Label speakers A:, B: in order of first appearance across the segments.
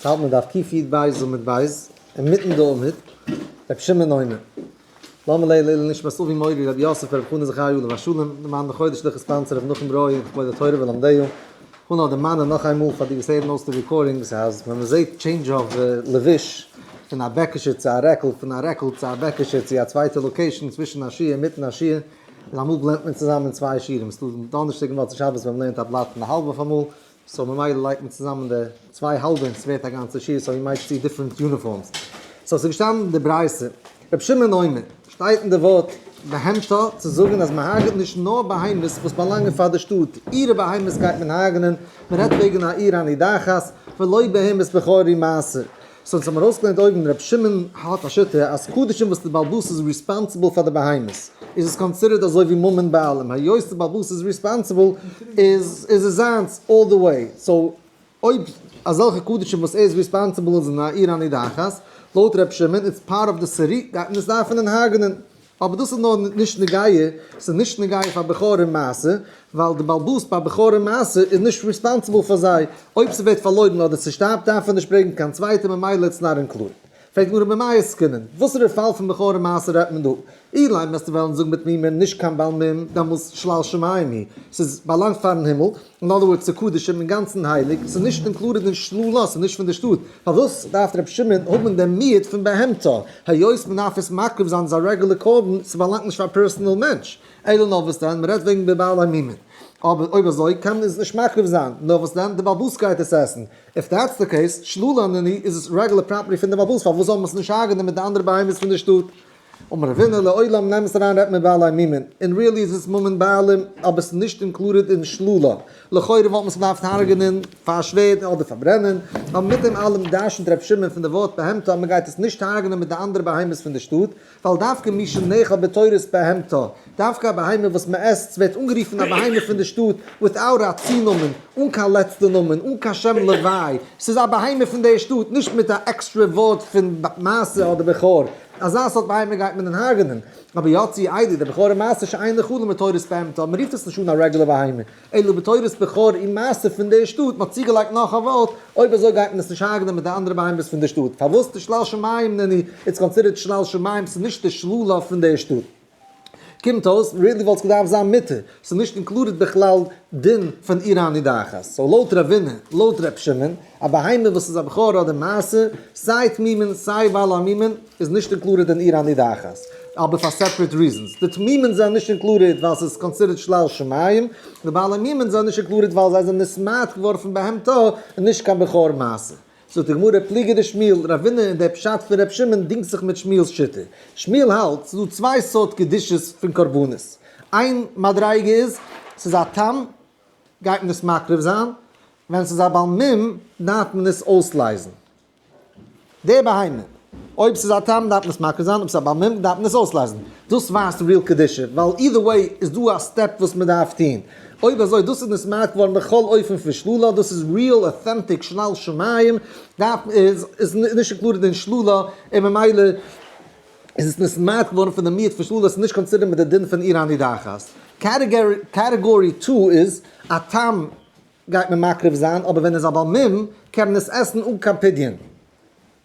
A: האלט מען דף קי"ב עמוד ב', אינמיטן די עמוד, רבי שמעון אומר, למה לי לעילוי נשמת אבי מורי רבי יוסף ברב חנא זכרי' עליו השלום, למען די חודש לכ' sponsor רבי נחום ברויער כבוד התורה ולומדיה, כ'וויל נאר דערמאנען נאך איינמאל פאר די וואס הערן אויס די recordings אז ווען מען זעט change of לבוש פון א בעקישע צו א רעקל, פון א רעקל צו א בעקישע צו א צווייטע location צווישן א שיעור אינמיטן א שיעור, איז אמאל blend ט מען צוזאמען צוויי שיעורים, ס'דא דאנערשטאג און מוצאי שבת ווען מ'לערנט א בלאט און א האלב אויף אמאל, so ממילא לייגט מען צוזאמען די צוויי האלבע און ס'ווערט א גאנצע שיעור, so you might see different uniforms. so ס'איז געשטאנען אין די ברייתא, רבי שמעון אומר, שטייט אין די ווארט בהמתה צו זאגן אז מ'הרג'עט נישט נאר בהמות וואס באלאנגען פאר די שטאט, אירע בהמות גייט מען הרג'נען, מ'רעדט וועגן א עיר הנידחת, ולא בהמת בכור ומעשר. so אונז האבן ארויסגעלערנט אויבן ר' שמעון האט א שיטה אז קדשים וואס די בעל הבית איז responsible פאר די בהמות איז עס considered אזוי ווי ממון בעלים היות די בעל הבית איז responsible איז איז עס זיינס all the way so אויב אזעלכע קדשים וואס ער איז responsible איז אין א עיר הנידחת לויט ר' שמעון it's part of די סעריט גייט מען עס דארפן און הרג'נען. אבער דאס איז נאר נישט נוגע, ס'איז נישט נוגע פאר בכור און מעשר, ווייל די בעל הבית ביי בכור און מעשר איז נישט responsible פאר זיי, אויב ס'ווערט פארלוירן אדער ס'שטארבט דארף ער נישט ברענגן קיין צווייטע ממילא it's not included. פרעגט גמרא במאי עסקינן, וואסערע פאל פון בכור און מעשר רעדט מען דא? אילימא וועסטו וועלן זאגן בתמימין נישט קיין בעל מום, דעמאלס שלל שמים היא, ס'איז באלאנגט פארן הימל, אין other words ס'איז קדשים אינגאנצן הייליג, ס'איז נישט included אין שללה, ס'איז נישט פון די שטאט, פארוואס דארף ר' שמעון האבן דעם מיעוט פון בהמתה, היות מ'דארף עס מקריב זיין איז א רעגולער קרבן, ס'באלאנגט נישט פאר א personal מענטש, אלא נאר וואס דען, מ'רעדט וועגן בבעלי מומין, אבער אויב אזוי קען מען עס נישט מקריב זיין, נאר וואס דען, די בעל הבית גייט עס עסן, if that's the case, שללה נינהו איז עס רעגולער property פון די בעל הבית, פארוואס זאל מען עס נישט הרג'נען מיט די אנדערע בהמות פון די שטאט? אמר רבינא לעולם נעם עס אריין רעדט מען בעלי מומין, און really איז עס ממון בעלים אבער עס איז נישט included אין שללה, לכאורה וואלט מען עס געדארפט הרג'נען פאר שווערד אדער פארברענען, אבער מיט דעם אלעם דרש'נט ר' שמעון פון די ווארט בהמתה אז מען גייט עס נישט הרג'נען מיט די אנדערע בהמות פון די שטאט, ווייל דווקא מי שנאכל בתורת בהמתה, דווקא א בהמה וואס מען עסט ווערט אנגערופן א בהמה פון די שטאט without א צונאמען, אן קיין לעצטע נאמען, אן קיין שם לוואי, ס'איז א בהמה פון די שטאט, נישט מיט א עקסטרע ווארט פון מעשר אדער בכור. אזא סארט בהמה גייט מען דען הרג'נען? אבער יצאו אלו דבכור ומעשר שאין נאכלין בתורת בהמתה, מען רופט עס נישט אן א רעגולער בהמה, אלא בתורת בכור ומעשר פון די שטאט, מען האט צוגעלייגט נאך א ווארט, אויב אזוי גייט מען עס נישט הרג'נען מיט די אנדערע בהמות פון די שטאט, פארוואס דשלל שמים נינהו, it's considered שלל שמים, ס'איז נישט די שללה פון די שטאט. קומט אויס, really וואלט עס געדארפט זיין מותר, ס'איז נישט included בכלל דין פון עיר הנידחת. so לויט רבינא, לויט ר' שמעון, א בהמה וואס איז א בכור אדער מעשר, סיי תמימין סיי בעלי מומין, איז נישט included אין עיר הנידחת. אבער פאר separate reasons. די תמימין זענען נישט included ווייל ס'איז considered שלל שמים, די בעלי מומין זענען נישט included ווייל זיי זענען נתמעט געווארן פון בהמתה און נישט קיין בכור מעשר. זאגט די גמרא פליגא דשמואל, רבינא און דער פשט פון ר' שמעון דינגט זיך מיט שמואל'ס שיטה. שמואל האלט ס'איז דא צוויי סארט קדושות פון קרבנות. איין מדריגה איז, ס'איז א תם גייט מען עס מקריב זיין, ווען ס'איז א בעל מום דארף מען עס אויסלייזן. די בהמה, אויב ס'איז א תם דארף מען עס מקריב זיין, אויב ס'איז א בעל מום דארף מען עס אויסלייזן. דאס ווייזט real קדושה, ווייל either way איז דא א step וואס מען דארף טון. אויב אזוי דאס איז נתמעט געווארן בכל אופן פון שללה, דאס איז real authentic שלל שמים, דארף איז איז נישט included אין שללה, און ממילא איז עס נתמעט געווארן פון די מיעוט פון שללה, עס איז נישט considered מיט די דין פון עיר הנידחת. category two איז א תם גייט מען מקריב זיין, אבער ווען עס איז א בעל מום קען מען עס עסן אן קיין פדיון.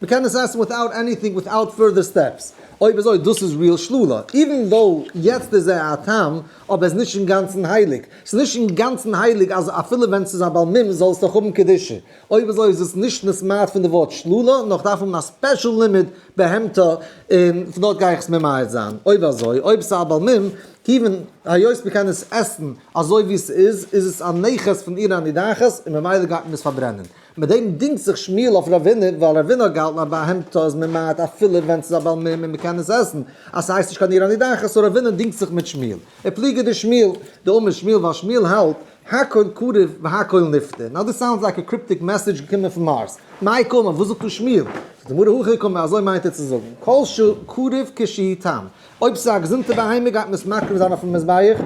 A: מען קען עס עסן without anything without further steps, אויב אזוי דאס איז real שללה, even though יעצט איז ער א תם, אבער ער איז נישט אינגאנצן הייליג, ס'איז נישט אינגאנצן הייליג אז אפילו ווען ס'איז א בעל מום זאל עס נאך האבן קדושה, אויב אזוי איז עס נישט נתמעט פון די ווארט שללה, נאר כ'דארף האבן א special לימוד בהמתה און פון דארט גיי איך עס ממעט זיין, אויב אזוי אויב ס'איז א בעל מום, כיוון היות מ'קען עס עסן אזוי ווי ס'איז, איז עס א נכס פון עיר הנידחת און ממילא גייט מען עס פארברענען. מיט דעם דינגט זיך שמואל אויף רבינא, ווייל רבינא האט געהאלטן אז בהמתה איז ממעט אפילו ווען ס'איז א בעל מום און מ'קען עס עסן, אז ס'הייסט נישט קיין עיר הנידחת, so רבינא דינגט זיך מיט שמואל. ופליגא דשמואל, דאמר שמואל ווייל שמואל האלט, הכל קרב והכל נפדה. Now this sounds like a cryptic message געקומען פון מארס. מאי קאמר, וואס זאגט דא שמואל? זאגט די גמרא הכי קאמר, אזוי מיינט ער צו זאגן, כל שקרב כשהוא תם. אויב ס'איז א געזונטע בהמה גייט מען עס מקריב זיין אויפן מזבח,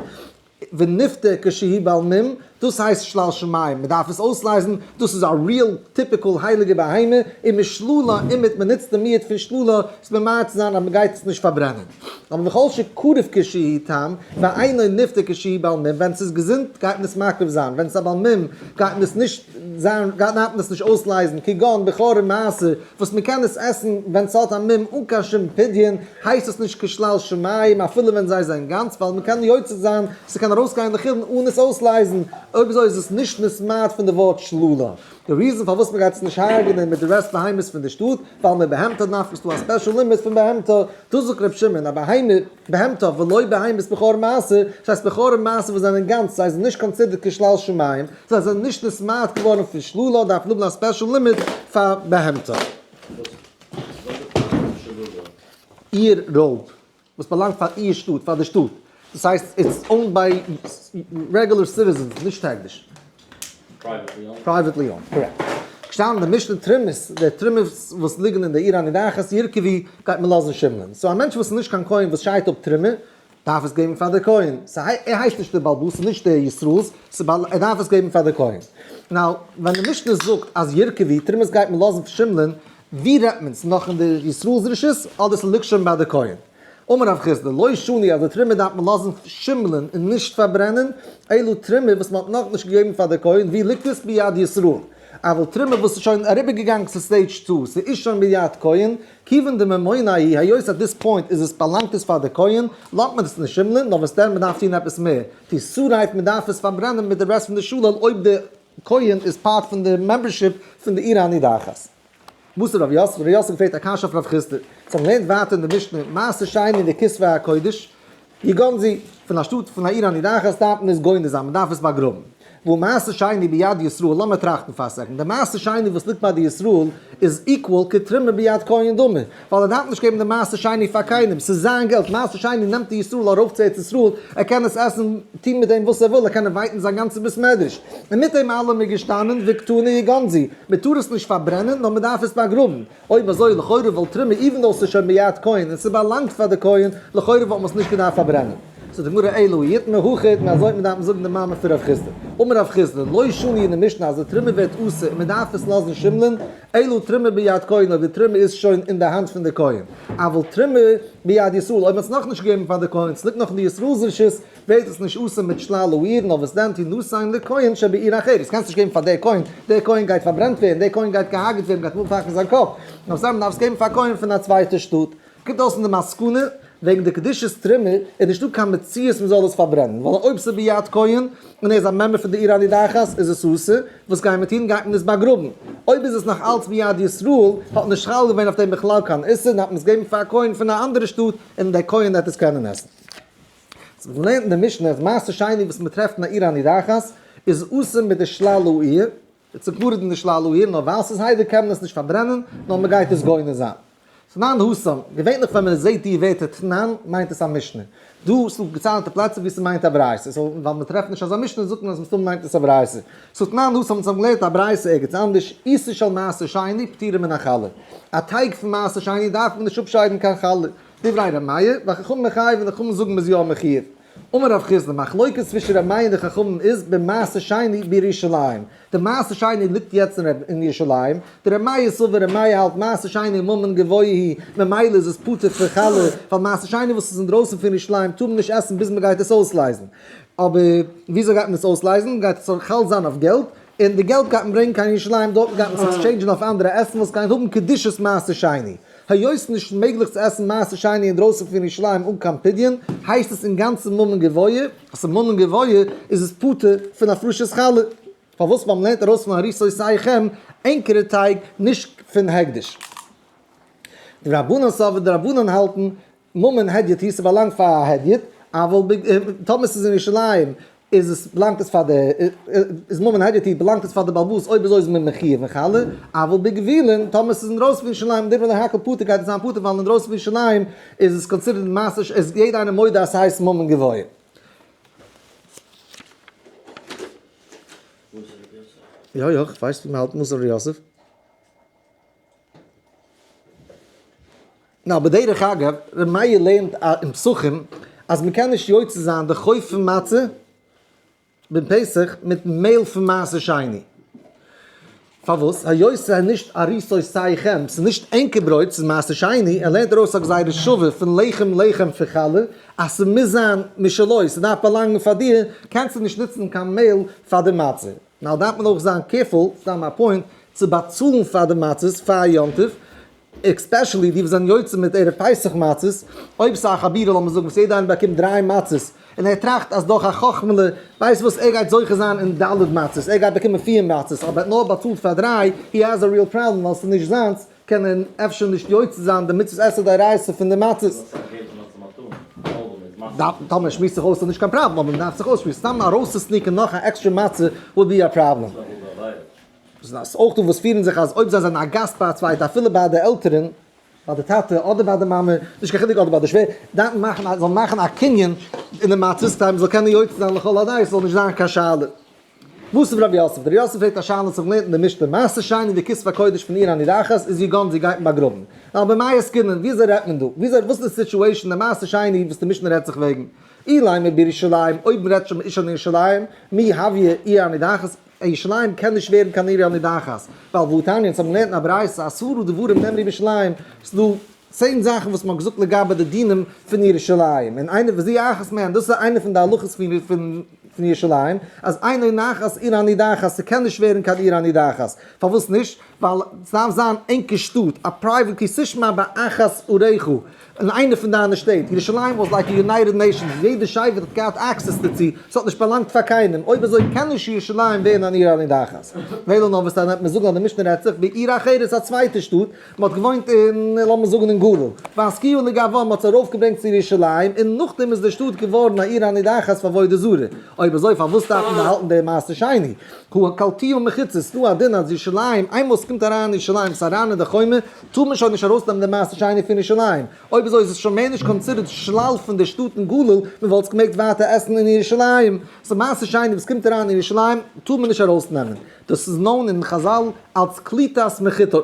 A: ונפדה כשהוא בעל מום. דאס הייסט שלל שמים, מען דארף עס אויסלייזן, דאס איז א real typical הייליגע בהמה, און משללה, און מיט מען נוצט די מיעוט פון שללה, עס ממעט צו זיין אז מען גייט עס נישט פארברענען. אבער וכל שקרוב כשהוא תם, ואינו נפטר כשהוא בעל מום, ווען עס איז געזונט גייט מען עס מקריב זיין, ווען עס איז א בעל מום גייט מען עס נישט זיין, גייט מען עס נישט אויסלייזן, כגון בכור ומעשר, וואס מען קען עס עסן ווען עס האט א מום אן קיין שום פדיון, הייסט עס נישט כשלל שמים אפילו ווען זיי זענען גאנץ, ווייל מען קען יוצא זיין, ס'קען ארויסגיין לחולין אן עס אויסלייזן, אויב אזוי איז עס נישט נתמעט פון די ווארט שללה. די reason פארוואס מ'גייט עס נישט הרג'נען מיט די רעסט בהמות פון די שטאט, ווייל מיט בהמתה נפקא ס'דא א special לימוד פון בהמתה, דאס זאגט ר' שמעון, א בהמה, בהמתה ולא בהמות בכור מעשר, דאס הייסט בכור און מעשר וואס זענען גאנץ, זיי זענען נישט considered כשלל שמים, זיי זענען נישט נתמעט געווארן פון שללה, דארף מען האבן א special לימוד פאר בהמתה. איר רויב וואס באלאנגט פאר איר שטאט, פאר די שטאט, דאס הייסט it's owned by regular citizens, נישט הקדש. privately owned, correct. געשטאנען די משנה תרומות, די תרומות וואס ליגן אין די עיר הנידחת ירקבו גייט מען לאזן שימלען. so א מענטש וואס איז נישט קיין כהן וואס שיידט אפ תרומה, דארף עס געבן פאר די כהן. ער הייסט נישט דער בעל הבית, ס'איז נישט דער ישראל'ס, ער דארף עס געבן פאר די כהן. now, ווען די משנה זאגט אז ירקבו, תרומות גייט מען לאזן שימלען, ווי רעדט מען? ס'איז נאך אין די ישראל'ס רשות אדער ס'ליגט שוין ביי די כהן? אמר רב חסדא, לא שנו אז די תרומה דארף מען לאזן שימלען און נישט פארברענען, אלא תרומה וואס מ'האט נאכנישט געגעבן פאר די כהן, ווי ליגט עס? ביד ישראל. אבל תרומה וואס איז שוין אריבערגעגאנגען צו stage two, ס'איז שוין ביד כהן, כיוון דממונא הוא, היות at this point איז עס באלאנגט עס פאר די כהן, לאזט מען עס נישט שימלען, נאר וואס דען מ'דארף טון עפעס מער, תשרף מ'דארף עס פארברענען מיט די רעסט פון די שלל אויב די כהן איז part פון די membership פון די עיר הנידחת. מתיב רב יוסף, רב יוסף געפרעגט א קשיא אויף רב חסדא, צו האבן געלערנט ווייטער אין די משנה, מעשר שני וכתבי הקודש, יגנזו, פון א שטאט פון א עיר הנידחת דארף מען עס גונז זיין, מען דארף עס באגראבן. והא מעשר שני ביד ישראל, לאמיר טראכטן פאר א second, די מעשר שני וואס ליגט ביי די ישראל איז equal כתרומה ביד כהן דמי, ווייל ער דארף נישט געבן די מעשר שני פאר קיינעם, ס'איז זיין געלט, מעשר שני נעמט די ישראל ארויף צו ארץ ישראל, ער קען עס עסן, טון מיט דעם וואס ער וויל, ער קען invite ן זיין גאנצע בית מדרש. און מיט דעם אלעם איז געשטאנען וקתני יגנזו, מען טאר עס נישט פארברענען נאר מען דארף עס באגראבן. אויב אזוי לכאורה וואלט תרומה even though ס'איז שוין ביד כהן און ס'באלאנגט פאר די כהן, לכאורה וואלט מען עס נישט געדארפט פארברענען. זאגט די גמרא אלא אי איתמר הכי איתמר אזוי האט מען דארף מען זאגן די מאמר פון רב חסדא. אמר רב חסדא, לא שנו אין די משנה אז די תרומה ווערט אסור און מען דארף עס לאזן שימלען, אלא תרומה ביד כהן אויב די תרומה איז שוין אין די האנט פון די כהן, אבל תרומה ביד ישראל אויב מען האט עס נאכנישט געגעבן פאר די כהן, ס'ליגט נאך אין די ישראל'ס רשות, ווערט עס נישט אסור מיט שלל העיר, נאר וואס דען תינתן לכהן שבעיר אחרת, קענסט נישט געבן פאר דער כהן, דער כהן גייט פארברענט ווערן, דער כהן גייט געהארגעט ווערן, גייט אפהאקן זיין קאפ, נאר וואס דען מ'דארף עס געבן פאר א כהן פון א צווייטע שטאט. קומט אויס אין די מסקנא, וועגן די קדושת תרומה איז נישטא קיין מציאות מ'זאל עס פארברענען, ווייל אויב ס'איז ביד כהן, און ער איז א member פון די עיר הנידחת, איז עס אסור, וואס גייען מיר טון? גייט מען עס באגראבן. אויב איז עס נאך אלץ ביד ישראל, האט נישט חל געווען אויף דעם בכלל קיין איסור, דארף מען עס געבן פאר א כהן פון א אנדערע שטאט, און דער כהן וועט עס קענען עסן. מ'לערנט אין די משנה אז מעשר שני וואס מ'טרעפט אין א עיר הנידחת איז אסור מיט די שלל העיר, איז צוקארעט אין די שלל העיר, נאר ווייל ס'איז הייליג קען מען עס נישט פארברענען, נאר מ'גייט עס גונז זיין. תנן התם, געווענליך ווען מען זעט די ווערטער תנן מיינט עס א משנה. דא איז דא געציילטע פלעצער וואו ס'מיינט א ברייתא, so ווייל מ'טרעפט נישט אזא משנה זאגט מען אז מסתמא מיינט עס א ברייתא. so תנן התם אונז האבן געלערנט א ברייתא ערגעץ אנדערש, עיסה של מעשר שני פטורה מן החלה. א טייג פון מעשר שני דארף מען נישט אפשיידן קיין חלה. דברי ר' מאיר, והחכמים מחייבין, די חכמים זאגן מ'איז יא מחויב. אמר רב חסדא, מחלוקת צווישן ר' מאיר און די חכמים איז במעשר שני בירושלים. די מעשר שני ליגט יעצט אין ירושלים, דר' מאיר סבר ר' מאיר האלט מעשר שני ממון גבוה הוא, ממילא איז עס פטור פון חלה, ווייל מעשר שני וואס איז אינדרויסן פון ירושלים טאר מען נישט עסן ביז מ'גייט עס אויסלייזן. אבער וויאזוי גייט מען עס אויסלייזן? גייט עס חל זיין אויף געלט, און די געלט גייט מען ברענגען קיין ירושלים, דארטן גייט מען עס exchange ן אויף אנדערע עסן וואס גייען האבן קדושת מעשר שני. היות נישט מעגליך צו עסן מעשר שני אינדרויסן פון ירושלים אן קיין פדיון, הייסט עס אינגאנצן ממון גבוה, אז ס'איז ממון גבוה איז עס פטור פון הפרשת חלה. פארוואס? ווייל מ'לערנט ארויס פון הריסותיכם ענקערע טייג, נישט פון הקדש. די רבנן סבר, די רבנן האלטן ממון הדיוט הוא, ס'באלאנגט פאר א הדיוט, אבל טאמער ס'איז אין ירושלים איז עס באלאנגט עס פאר די איז ממון הדיוט הוא באלאנגט עס פאר די בעל הבית אויב אזוי איז מען מחויב אין חלה, אבל בגבולין טאמער ס'איז אינדרויסן פון ירושלים דברי הכל פטור גייט עס זיין פטור ווייל אינדרויסן פון ירושלים איז עס considered מעשר איז יעדע איינער מודה אז ס'הייסט ממון גבוה. יא יא כ'ווייס ווי מ'האלט מוסר ר' יוסף. נאר בדרך אגב, ר' מאיר לערנט אין פסחים אז מ'קען נישט יוצא זיין די חוב פון מצה. בין פסח מיט מעהל פון מעשר שני. פארוואס? היות ס'איז נישט עריסותיכם, ס'איז נישט ענקער ברויט, ס'איז מעשר שני, ער לערנט ארויס א גזירה שווה פון לחם לחם פון חלה, אז ס'מוז זיין משלו, ס'דארף באלאנגען פאר דיר, קענסטו נישט נוצן קיין מעהל פאר די מצה. now דארף מען אויך זיין careful, סתם א point, צו באצאלן פאר די מצות פאר יום טוב, especially די וואס זענען יוצא מיט ערב פסח מצות, אויב ס'איז א חבירה לאמיר זאגן וואס יעדער איינער באקומט דריי מצות, און ער טראכט אז דורך א חכמה'לע ווייסט וואס ער גייט זוכה זיין אין ד' מצות, ער גייט באקומען פיר מצות, אבער ער האט נאר באצאלט פאר דריי, he has a real problem ווייל ס'איז נישט זיינס, קען ער אפשר נישט יוצא זיין די מצות עשה דאורייתא פון די מצות. טאמער שמועסט זיך אויס איז נישט קיין פראבלעם, אבער מ'דארף זיך אויסשמועסן, סתם ארויסצו sneak ען נאך א עקסטרע מצה would be a problem. ס'איז אויך דא וואס פירן זיך אז אויב זיי זענען א גאסט ביי א צווייטע אפילו ביי די עלטערן, ביי די טאטע אדער ביי די מאמע, נישט קיין חילוק אדער ביי די שווער, דארף מען מאכן א זאל מאכן א קנין אין די מצות כדי מ'זאל קענען יוצא זיין לכל הדעות ס'זאל נישט זיין קיין שאלה. וואס איז רב יוסף? דער יוסף פרעגט א שאלה וואס איך געלערנט אין די משנה, מעשר שני וכתבי הקודש פון עיר הנידחת איז יגון זי גייט מען באגראבן. נאר במאי עסקינן, וויאזוי רעדט מען דא? וויאזוי וואס איז די situation די מעשר שני וואס די משנה רעדט זיך וועגן? אילימא בירושלים, אויב מ'רעדט שוין איש ירושלים, מי הויא עיר הנידחת, ירושלים קען נישט ווערן קיין עיר הנידחת, ווייל והתניא, אונז האבן געלערנט אין א ברייתא, עשרה דברים נאמרו בירושלים, ס'איז דא צען זאכן וואס מ'האט געזאגט לגבי די דינים פון ירושלים, און איינע וזו אחת מהן, דאס איז איינע פון די הלכות פון ירושלים, אז אינה נחת עיר הנידחת, ס'קען נישט ווערן קיין עיר הנידחת, פארוואס נישט? ווייל ס'דארף זיין ענקער שטאט, א private כי תשמע באחת עריך, אין איינע פון דיינע שטעט, ירושלים was like a United Nations, יעדע שבט האט געהאט access דערצו, ס'האט נישט באלאנגט פאר קיינעם, אויב אזוי קען נישט ירושלים ווערן אן עיר הנידחת. ואלא נאר וואס דאן וועט מען זאגן אז די משנה רעדט זיך בעיר אחרת א צווייטע שטאט, מען האט געוואוינט אין לאמיר זאגן אין גליל, והסקיעו לגבה מען האט עס ארויפגעברענגט צו ירושלים, און נאכדעם איז די שטאט געווארן א עיר הנידחת פאר עבודה זרה, אויב אזוי פארוואס דארף מען באהאלטן די מעשר שני? הא קלטוה מחיצות, ס'דא א דין אז ירושלים, איינמאל ס'קומט אריין אין ירושלים, ס'איז אריין אין די חומה, טאר מען שוין נישט ארויסנעמען די מעשר שני פון ירושלים. אויב אזוי איז עס שוין מער נישט considered שלל פון די שטאט אין גליל, מען וואלט עס געמעגט ווייטער עסן אין ירושלים. סאו מעשר שני וואס קומט אריין אין ירושלים טאר מען נישט ארויסנעמען. דאס איז known אין חזל אלס קליטת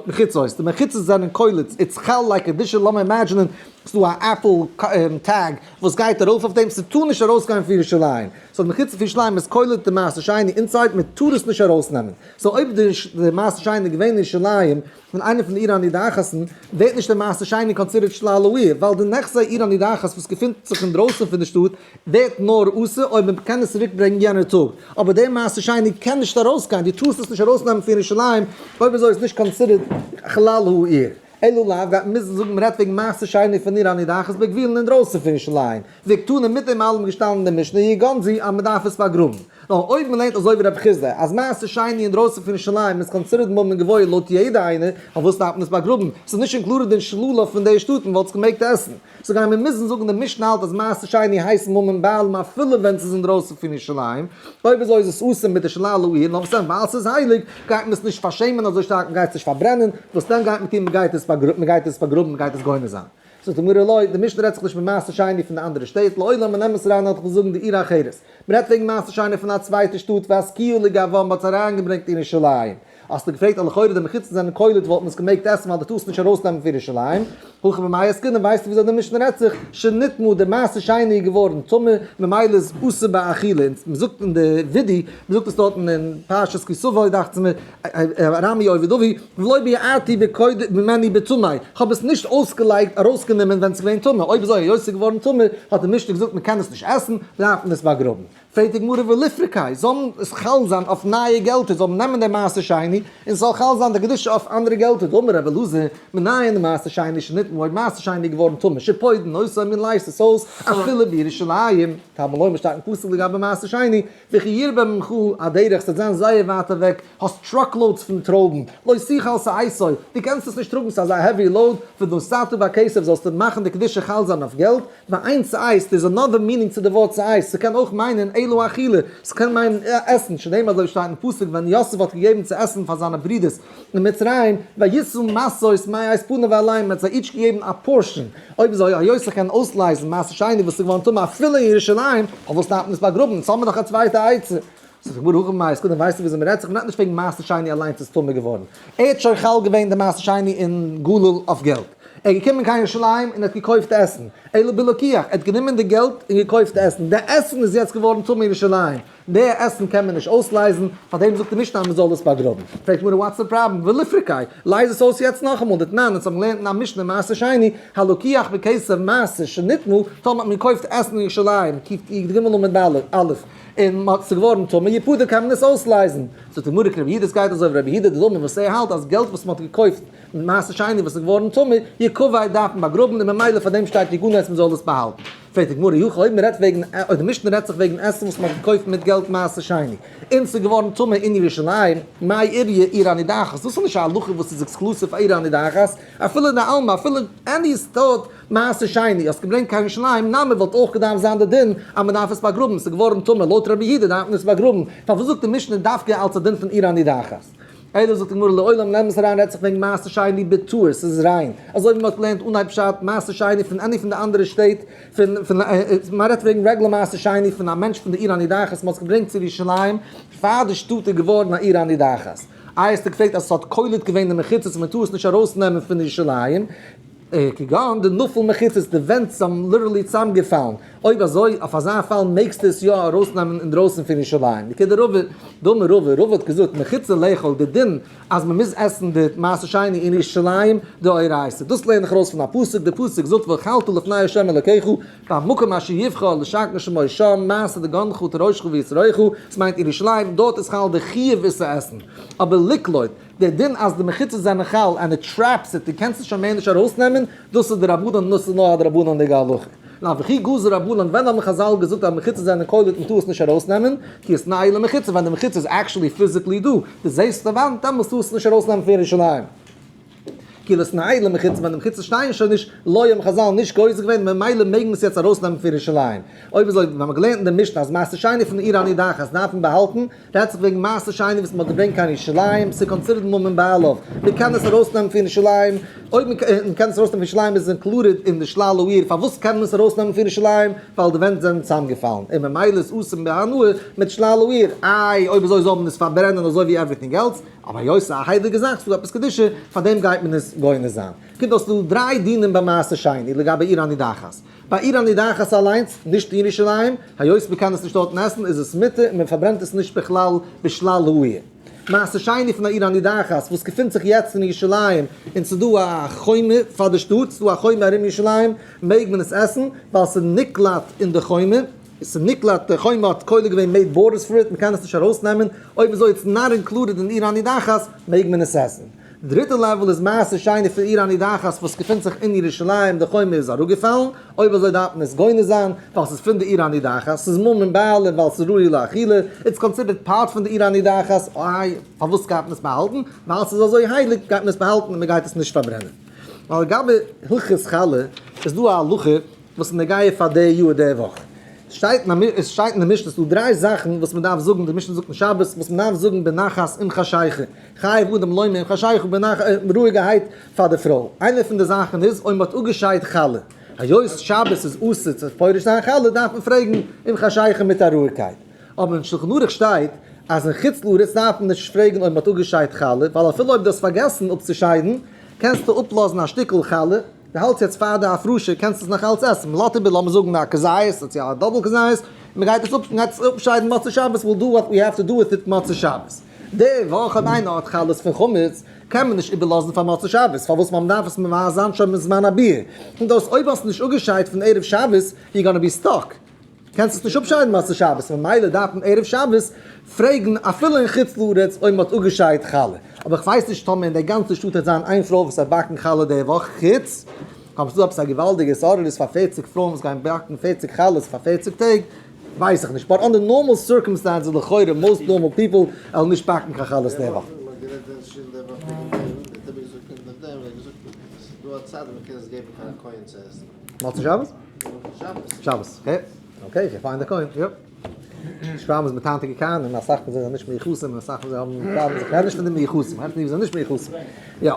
A: מחיצות. די מחיצות זענען קולט, it's חל like קדושה, לאמיר imagine ען ס'דא א Apple tag וואס גייט ארויף אויף דעם, ס'טאר נישט ארויסגיין פון ירושלים. סאו די מחיצה פון ירושלים איז קולט די מעשר שני inside, מען טאר עס נישט ארויסנעמען. סאו אויב די מעשר שני איז געווען אין ירושלים, פון איינע פון די עיר הנידחת'ן, ווערט נישט די מעשר שני considered שלל העיר, ווייל די נכסי עיר הנידחת וואס געפינט זיך אינדרויסן פון די שטאט, ווערט נאר אסור אויב מען קען עס צוריק ברענגען יענער טאג, אבער דער מעשר שני קען נישט ארויסגיין, דו טארסט עס נישט ארויסנעמען פון ירושלים, אויב אזוי איז נישט considered כלל העיר. אלא לאו, גייט מען מוזן זאגן מען רעדט וועגן מעשר שני פון עיר הנידחת בגבולין אינדרויסן פון ירושלים, וקתני מיט דעם אלעם געשטאנען אין די משנה יגנזו אז מען דארף עס באגראבן. נאר אויב מען לערנט אזוי ווי רב חסדא אז מעשר שני אינדרויסן פון ירושלים איז considered ממון גבוה לויט יעדע איינער, פארוואס דארף מען עס באגראבן? ס'איז נישט included אין שללה פון די שטאט, מען וואלט עס געמעגט עסן. סאו גייען מיר מוזן זאגן די משנה האלט אז מעשר שני הייסט ממון בעלים אפילו ווען ס'איז אינדרויסן פון ירושלים, אויב אזוי איז עס אסור מיט די שלל העיר, נאר וואס דען ווייל ס'איז הייליג גייט מען עס נישט פארשעמען אזוי שטארק, מ'גייט עס נישט פארברענען, וואס דען גייט מען טון מ'גייט עס מ'גייט עס באגראבן מ'גייט עס גונז זיין. זאגט די גמרא לא, די משנה רעדט זיך נישט מיט מעשר שני פון די אנדערע שטעט, לעולם אין אמת אריין האט איך זאגן די עיר אחרת, מ'רעדט וועגן מעשר שני פון א צווייטע שטאט והסקיעו לגבה מ'האט עס אריינגעברענגט אין ירושלים. האסטו געפרעגט אז לכאורה די מחיצות זענען קולט וואלט מען עס געמעגט עסן ווייל דו טארסט נישט ארויסנעמען פון ירושלים, הכא במאי עסקינן ווייסטו וויאזוי די משנה רעדט זיך, שנטמא די מעשר שני איז געווארן טמא ממילא איז אסור באכילה, און מען זאגט אין די וידוי, מען זאגט עס דארטן אין פרשת כי תבוא דאכט זיך מיר, ארמי אובד אבי, ולא ביערתי ממנו בטמא, כ'האב עס נישט אויסגעלייגט ארויסגענומען ווען ס'איז געווען טמא, אויב אזוי היות ס'איז געווארן טמא האט די משנה געזאגט מען קען עס נישט עסן, דארף מען עס באגראבן. פרעגט די גמרא וליפרקיה, זאל עס חל זיין אויף נייע געלטער, זאל מען נעמען די מעשר שני און ס'זאל חל זיין די קדושה אויף אנדערע געלטער, דאמר רבי אלעזר, מנין למעשר שני שנטמא, אויב מעשר שני איז געווארן טמא, שפודין אותו מען לייזט עס אויס אפילו בירושלים, תלמוד לומר שטייט אין פסוק לגבי מעשר שני, וכי ירבה ממך הדרך, ס'וועט זיין זייער ווייט אוועק, האסט truck loads פון טרויבן, לא תוכל לשאתו, דו קענסט עס נישט טראגן, ס'איז אזא heavy load, ונתתה בכסף זאלסטו מאכן די קדושה חל זיין אויף געלט, ואין שאת, there's another meaning צו די ווארט שאת, ס'קען אויך מיינען אלא אכילה, ס'קען מיינען עסן, שנאמר אזוי שטייט אין פסוק ווען יוסף האט געגעבן צו עסן פאר זיינע ברידערס אין מצרים, וישא משאות מאת פניו אליהם, מ'האט זיי each געגעבן א portion, אויב אזוי היות איך קען אויסלייזן מעשר שני וואס איז געווארן טמא אפילו אין ירושלים, פארוואס דארף מען עס באגראבן, אונז האבן מיר דאך א צווייטע עצה. זאגט די גמרא הכא במאי עסקינן ווייסטו וויאזוי מ'רעדט זיך, מ'רעדט נישט וועגן מעשר שני אליינס איז טמא געווארן, ער האט שוין חל געווען די מעשר שני אין גליל אויף געלט. ער איז געקומען קיין ירושלים און ער האט געקויפט עסן, אלא בלקיח, ער האט גענומען די געלט און געקויפט עסן, די עסן איז יעצט געווארן טמא אין ירושלים, די עסן קען מען נישט אויסלייזן, פארדעם זאגט די משנה אז מען זאל עס באגראבן. פרעגט גמרא what's the problem, וליפרקיה, לייז עס אויס יעצט נאכאמאל, דתנן, אונז האבן געלערנט אין א משנה מעשר שני, הלוקח בכסף מעשר שנטמא, טאמער האט מען געקויפט עסן אין ירושלים, קי"ג עמוד א', און מען האט עס געווארן טמא, יפדה קען מען עס אויסלייזן. זאגט די גמרא כרבי יהודה עס גייט אזוי ווי רבי יהודה דאמר וואס ער האלט אז געלט וואס מען האט געקויפט מיט מעשר שני וואס איז געווארן טמא, יקבר דארף מען באגראבן און ממילא פאר דעם שטייט יגנז מען זאל עס באהאלטן. פרעגט די גמרא אי הכי אויב מען רעדט וועגן אויב די משנה רעדט זיך וועגן עסן וואס מען האט געקויפט מיט געלט מעשר שני און ס'איז געווארן טמא אין ירושלים, מאי איריא עיר הנידחת, דאס איז נישט א הלכה וואס איז exclusive פאר עיר הנידחת, אפילו דעלמא אפילו any סטאט מעשר שני האסט געברענגט קיין ירושלים נמי וואלט אויך געדארפט זיין די דין אז מען דארף עס באגראבן, ס'איז געווארן טמא לויט רבי יהודה דארף מען עס באגראבן, פארוואס זאגט די משנה דווקא אלס א דין פון עיר הנידחת? אלא זאגט די גמרא לעולם נעם עס אריין רעדט זיך וועגן מעשר שני בטהור ס'איז ריין, אזוי ווי מען האט געלערנט אנהייב פשט מעשר שני פון any פון די אנדערע שטעט פון פון מען רעדט וועגן רעגולער מעשר שני פון א מענטש פון די עיר הנידחת מען האט עס געברענגט צו ירושלים פאר די שטאט איז געווארן א עיר הנידחת, איי האסטו געפרעגט אז עס האט קולט געווען די מחיצות און מען טאר עס נישט ארויסנעמען פון ירושלים, כגון דנפול מחיצות, די ווענט זענען literally צוזאמגעפאלן, אויב אזוי אויף אזא פאל מעגסטו עס יא ארויסנעמען אינדרויסן פון ירושלים, וכדרבא דאמר רבא, רבא האט געזאגט מחיצה לאכול די דין אז מען מוז עסן די מעשר שני אין ירושלים דאורייתא, דאס לערן איך ארויס פון א פסוק, די פסוק זאגט ואכלת לפני ה' אלקיך במקום אשר יבחר לשכן שמו שם מעשר דגנך ותירושך ויצהרך, עס מיינט ירושלים, דארט איז חל די חיוב עס צו עסן, אבער לקלוט. דער דין אז די מחיצות זענען חל and it traps it, דו קענסט עס שוין מער נישט ארויסנעמען, דאס איז דרבנן דאס איז נאר א דרבנן'דיגע הלכה. נאר וכי גזור רבנן, ווען האבן חזל געזאגט אז מחיצות זענען קולט און טאר עס נישט ארויסנעמען, כי איתנהו למחיצה, ווען די מחיצה איז actually physically דא, דו זעסט די וואנט, דעמאלס טארסטו עס נישט ארויסנעמען פון ירושלים. כי לא איתנהו למחיצה, ווען די מחיצות שטייען שוין נישט, לא האבן חזל נישט גוזר געווען, ממילא מעג מען עס יעצט ארויסנעמען פון ירושלים. אויב אזוי, ווען מ'האט געלערנט אין די משנה אז מעשר שני פון עיר הנידחת דארף מען באהאלטן, רעדט זיך וועגן מעשר שני וואס מ'האט געברענגט קיין ירושלים, ס'איז considered ממון בעליו, מ'קען עס ארויסנעמען פון ירושלים, אויב מ'קען עס ארויסנעמען פון ירושלים איז עס included אין די שלל העיר, פארוואס קען מען עס ארויסנעמען פון ירושלים? ווייל די ווענט זענען צוזאמגעפאלן, און ממילא איז אסור בהנאה מיט שלל העיר, איי אויב אזוי זאל מען עס פארברענען אזוי ווי everything else, אבער היות ס'איז א הייליגע זאך, ס'איז דא עפעס קדושה, פארדעם גייט מען עס גונז זיין. קומט אויס ס'דא דריי דינים ביי מעשר שני לגבי עיר הנידחת. ביי עיר הנידחת אליינס, נישט אין ירושלים, היות מ'קען עס נישט דארטן עסן איז עס מותר און מ'פארברענט עס נישט בכלל בשלל העיר. מעשר שני פון א עיר הנידחת וואס געפינט זיך יעצט אין ירושלים און ס'איז דא א חומה פאר די שטאט, ס'איז דא א חומה ארום ירושלים, מעג מען עס עסן ווייל ס'איז נקלט אין די חומה, ס'איז נקלט, די חומה האט קולט געווען made borders for it, מ'קען עס נישט ארויסנעמען, אויב אזוי it's not included אין עיר הנידחת, מעג מען עס עסן. דריטע level איז מעשר שני פון עיר הנידחת וואס געפינט זיך אין ירושלים, די חומה איז אראפגעפאלן, אויב אזוי דארף מען עס גונז זיין, ווייל ס'איז פון די עיר הנידחת, ס'איז ממון בעלים ווייל ס'איז ראוי לאכילה, it's considered part פון די עיר הנידחת, איי פארוואס גייט מען עס באהאלטן? ווייל ס'איז אזוי הייליג גייט מען עס באהאלטן און מ'גייט עס נישט פארברענען. ווייל לגבי הלכות חלה איז דא א הלכה וואס איז נוגע פאר די יאר די וואך. שטייט אין עס שטייט אין די משנה ס'דא דריי זאכן וואס מען דארף זאגן, די משנה זאגט אין שבת וואס מען דארף זאגן בנחת עם חשיכה, חייב אדם לומר עם חשיכה בנחת, רואיגערהייט פאר די פרוי. איינע פון די זאכן איז אויב מען האט אפגעשיידט חלה, היות שבת איז אסור צו פורש זיין חלה דארף מען פרעגן עם חשיכה מיט א רואיגקייט. אבער אין שלחן ערוך שטייט אז אין חוץ לארץ דארף מען נישט פרעגן אויב מען האט אפגעשיידט חלה, ווייל אפילו אויב דו האסט פארגעסן אפצושיידן קענסטו אפלאזן א שטיקל חלה, דו האלטסט יעצט פאר די הפרשה קענסט עס נאך אלץ עסן, מ'לאזט איבער לאמיר זאגן א כזית צו א double כזית, מ'גייט עס אפ מ'גייט עס אפשיידן מוצאי שבת, we'll do what we have to do with it מוצאי שבת. די וואך אויב איינער האט חלות פון חמץ קען מען נישט איבערלאזן פאר מוצאי שבת, פארוואס ווייל מ'דארף עס מבער זיין שוין בזמן הביעור, און דאס אויב האסטו נישט אפגעשיידט פון ערב שבת, you gonna be stuck. קענסט עס נישט אפשיידן מוצאי שבת, ממילא דארף מען ערב שבת פרעגן אפילו אין חוץ לארץ אויב מען האט אפגעשיידט חלה, אבער איך ווייס נישט טאמער אין די גאנצע שטאט וועט זיין איין פרוי וואס וועט באקן חלה די וואך, חוץ אויב ס'איז דא עפעס א געוואלדיגע התעוררות פאר 40 פרויען וואס גייען באקן 40 חלות פאר 40 טעג, ווייס איך נישט, but under normal circumstances לכאורה most normal people וועלן נישט באקן קיין חלות די וואך. מוצאי שבת? שבת, okay. Okay, איך find א כהן, יא. שפראם איז מיט היינטיגע כהנים, אסאך פון זיי זענען נישט מיוחסים, אסאך פון זיי האבן פראבלעמס, איך רעד נישט פון די מיוחסים, איך רעד פון די וואס זענען נישט מיוחסים. יא.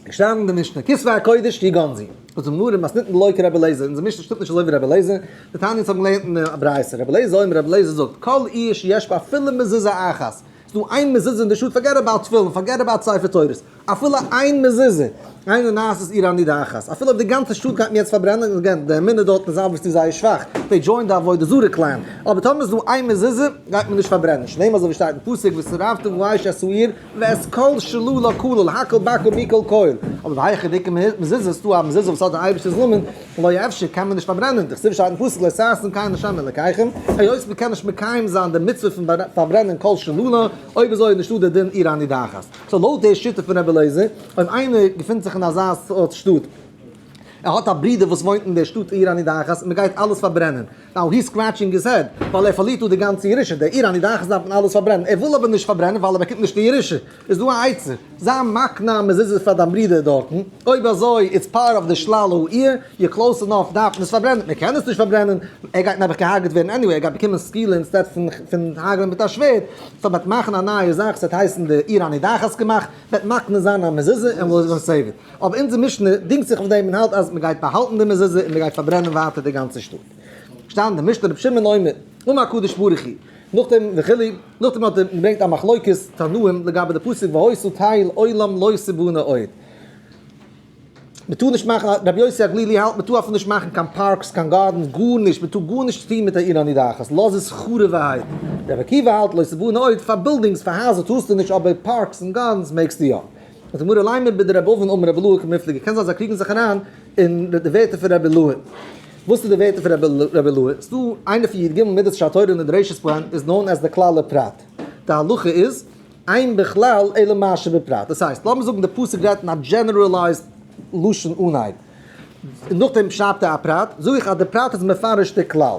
A: געשטאנען אין די משנה, כתבי הקודש יגנזו. זאגט די גמרא, מתניתין דלא כרבי אליעזר, אונזער משנה שטימט נישט אזוי ווי רבי אליעזר, דתניא אונז האבן געלערנט אין א ברייתא, רבי אליעזר אומר, רבי אליעזר זאגט, כל עיר שיש בה אפילו מזוזה אחת, ס'איז דא איין מזוזה אין די שטאט, forget about תפילין, forget about ספר תורות. אפילו איין מזוזה, אינה נעשית עיר הנידחת, אפילו אויב די גאנצע שטאט גייט מען יעצט פארברענען, און again, די אמונה דארטן איז obviously זייער שוואך, they joined די עבודה זרה clan, אבער טאמער איז דא איין מזוזה, גייט מען נישט פארברענען, שנאמר אזוי ווי שטייט אין פסוק ושרפת באש את העיר ואת כל שללה כליל, הכל בכל מכל כל, אבער והיכא דאיכא מזוזה, ס'דא א מזוזה וואס האט די אייבערשטער'ס נאמען, לא אפשר קען מען נישט פארברענען, דכתיב שטייט אין פסוק לא תעשון כן לה' אלקיכם, היות מ'קען נישט מקיים זיין די מצוה פון פארברענען כל שללה, אויב אזוי איז נישטא די דין עיר הנידחת. so לויט די שיטה פון רבי אליעזר, אויב איינער געפינט זיך אין אזא סארט שטאט, ער האט א ברודער וואס וואוינט אין דער שטאט עיר הנידחת און מ'גייט אלעס פארברענען, now he's scratching his head, ווייל ער פארלירט דא די גאנצע ירושה, די עיר הנידחת דארף מען אלעס פארברענען, ער וויל אבער נישט פארברענען ווייל ער באקומט נישט די ירושה, איז דא א עצה, זיי מקנה א מזוזה פאר דיין ברודער דארטן, אויב אזוי it's part of די שלל העיר, you're close enough דארף מען עס פארברענען, מען קען עס נישט פארברענען, ער גייט נעבעך געהארגעט ווערן anyway, ער גייט באקומען סקילה instead פון הרג'נען מיט א שווערד, so מ'וועט מאכן א נייע זאך, ס'וועט הייסן די עיר הנידחת געמאכט, מ'וועט מקנה זיין א מזוזה און we'll save it. אבער אונזער משנה דינגט זיך אויף דעם און האלט אז מ'גייט באהאלטן די מזוזה און מ'גייט פארברענען ווייטער די גאנצע שטאט. שטייט אין די משנה רבי שמעון אומר, אמר הקדוש ברוך הוא, נאכדעם וכו', נאכדעם האט ער געברענגט א מחלוקת תנאים לגבי די פסוק והיתה תל עולם לא תבנה עוד. מ'טאר נישט מאכן, רבי יוסי הגלילי האלט מ'טאר אפילו נישט מאכן קיין parks, קיין gardens, גארנישט, מ'טאר גארנישט טון מיט א עיר הנידחת, לאז עס חרוב'ערהייט. רבי עקיבא האלט לא תבנה עוד, פאר buildings, פאר הייזער טארסטו נישט אבער parks און gardens מעגסטו יא. זאגט די גמרא לימא בדרבי אבין אמר רבי אילעא קמיפלגי, קען זיין זיי קריגן זיך אריין אין די ווערטער פון רבי אילעא. וואס איז די ווערטער פון רבי אילעא? ס'דא איינע פון י"ג מידות שהתורה נדרשת בהן איז known as די כלל ופרט. די הלכה איז, אין בכלל אלא מה שבפרט. דאס הייסט, לאמיר זאגן די פסוק רעדט אין א generalized לשון אנהייב, און נאכדעם שרייבט ער א פרט, זאג איך אז די פרט איז מפרש די כלל.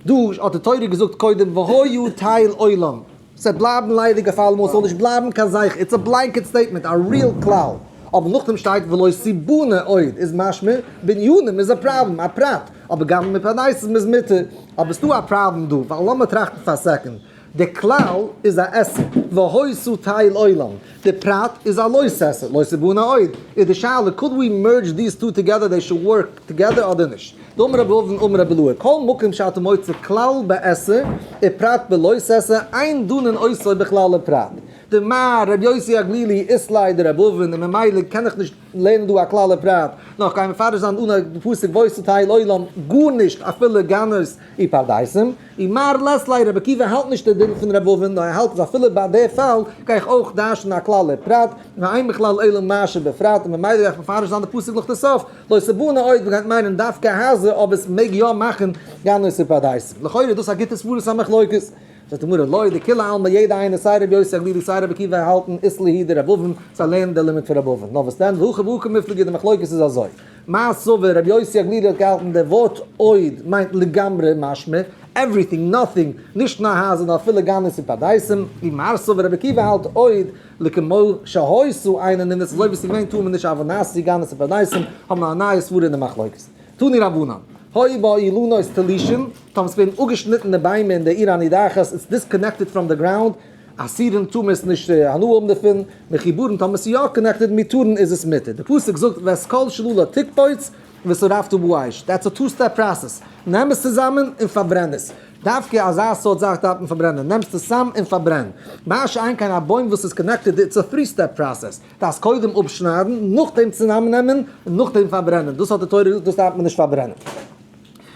A: דא האט די תורה געזאגט קודם והיה תל עולם, ס'וועט בלייבן ליידיג אויף אלעמאל, ס'זאל נישט בלייבן קיין זכר, it's a blanket statement, א real כלל. אבער נאכדעם שטייט ולא תבנה עוד, איז משמע, בנינים איז א פראבלעם, א פרט, אבער גם מפרדסים איז מותר. אבער ס'דא א פראבלעם דא, ווייל לאמיר טראכטן פאר א second, די כלל איז א עשה, והיתה תל עולם, די פרט איז א לא תעשה, לא תבנה עוד, איז די שאלה could we merge these two together they should work together אדער נישט? דאמר רבי אבין אמר רבי אילעא, כל מקום שאתה מוצא כלל בעשה ופרט בלא תעשה, אין דנין אותו בכלל ופרט. דמר רבי יוסי הגלילי אית ליה דרבי אבין און ממילא קען איך נישט לערנען דא א כלל ופרט, נאר כ'גיי מפרש זיין אן א פסוק והיתה תל עולם גארנישט אפילו גנות ופרדסים, ומר לית ליה רבי עקיבא האלט נישט די דין פון רבי אבין נאר ער האלט אז אפילו ביי די פאל גיי איך אויך דרש'נען א כלל ופרט, ואין בכלל אלא מה שבפרט, און ממילא גיי איך מפרש זיין די פסוק נאך די סוף, לא תבנה עוד מ'גייט מיינען דווקא הייזער אבער עס מעג יא מאכן גנות ופרדסים. לכאורה איז דאס א גוטע סברת המחלוקת. זאגט די גמרא לא דכולי עלמא יעדע איינער סיי רבי יוסי הגלילי סיי רבי עקיבא האלטן אית להו דרבי אבין זיי לערנען די לימוד פון רבי אבין נאר וואס דען והכא בהא קמיפלגי די מחלוקת איז אזוי מר סבר רבי יוסי הגלילי האט געהאלטן די ווארט עוד מיינט לגמרי משמע everything nothing נישט נאר הייזער נאר אפילו גנות און פרדסים ומר סבר רבי עקיבא האלט עוד לכמו שהיתה אינה נבנית אזוי ווי ס'איז געווען טאר מען נישט אבל נעשו גנות ופרדסים האבן א נייע סברה אין די מחלוקת. תנו רבנן, היו בה אילנות תלושים, טאמער ס'ווערן אפגעשניטן די ביימער אין די עיר הנידחת, it's disconnected from the ground, אסורין טאר מען עס נישט הנאה האבן דערפון, מחוברין טאמער ס'איז יא connected מותרין איז עס מותר. די פסוק זאגט ואת כל שללה תקפוץ ושרפת באש, that's a two step process, נעם עס צוזאמען און פארברען עס. דווקא אזא סארט זאך דארף מען פארברענען, נעמסט עס צאם און פארברען. מה שאין כן א בוים וואס איז connected, it's a three step process, דארפסט קודם אפשניידן, נאכדעם צוזאמנעמען, און נאכדעם פארברענען, דאס האט די תורה געזאגט, דאס דארף מען נישט פארברענען.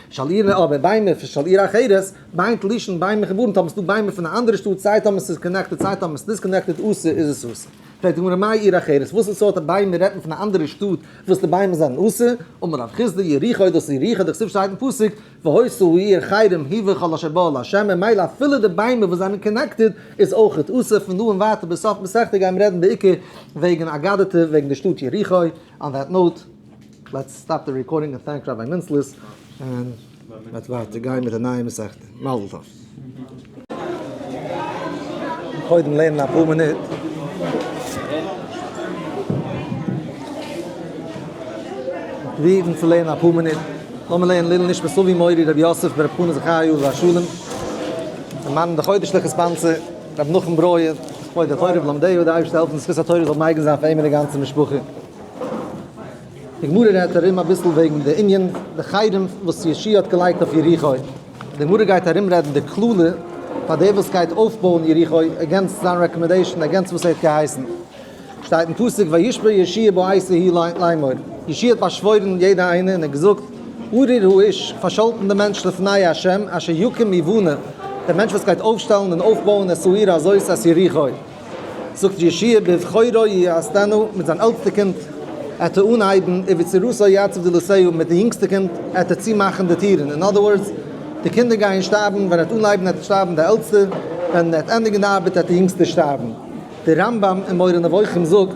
A: של עיר אבער ביימער פון של עיר אחרת, בין תלושין בין מחוברין, טאמער ס'דא ביימער פון א אנדערע שטאט, סיי טאמער ס'איז connected סיי טאמער ס'איז disconnected, אסור איז עס אסור. פרעגט די גמרא מאי עיר אחרת, וואס איז סארט ביימער רעדט מען פון א אנדערע שטאט וואס די ביימער זענען אסור, אמר רב חסדא יריחו דאס איז יריחו דכתיב שטייט אין פסוק והיתה העיר חרם היא וכל אשר בה לה' ממילא אפילו די ביימער וואס זענען connected איז אויכעט אסור, פון דא און ווייטער ביז סוף מסכתא גייען מיר רעדן בעיקר וועגן אגדתא וועגן די שטאט יריחו, on that note let's stop the recording and thank Rabbi Mintzlis און מ'וועט ווייטער גיין מיט א נייע מסכתא. מזל טוב. קודם לערנען אפאר מינוט. פרובירן צו לערנען אפאר מינוט. לאמיר לערנען לעילוי נשמת אבי מורי רבי יוסף ברב חנא זכרי' עליו השלום. דער מאן די חודש'ליכע sponsor רבי נחום ברויער, לכבוד התורה ולומדיה, די אייבערשטער העלפן זכות התורה זאל מגין זיין פאר אים און די גאנצע משפחה. די גמרא רעדט ארום אביסל וועגן די ענין די חרם וואס יהושע האט געלייגט אויף יריחו, די גמרא גייט ארום רעדן די קללה פאר דער וואס גייט אויפבויען יריחו against זיין recommendation against וואס ער האט געהייסן. שטייט אין פסוק וישבע יהושע בעת ההיא לאמור, יהושע האט באשוואוירן יעדע איינע און ער האט געזאגט, ארור האיש, פארשאלטן די מענטש לפני ה' אשר יקים ויבנה, דער מענטש וואס גייט אויפשטעלן און אויפבויען את העיר הזאת את יריחו. זאגט יהושע בבכורו ייסדנה, מיט זיין עלטסטע קינד עט ער אנהייבן, ובצעירתו יצב דלתיה, מיט די יונגסטע קינד עט ער צומאכן די טירן, אין other words, די קינדער גייען שטארבן, ווען ער עט אנהייבן עט שטארבן די עלטסטע, ווען ער עט ענדיגן די ארבעט עט די יונגסטע שטארבן. דער רמב ם אין מורה נבוכים זאגט,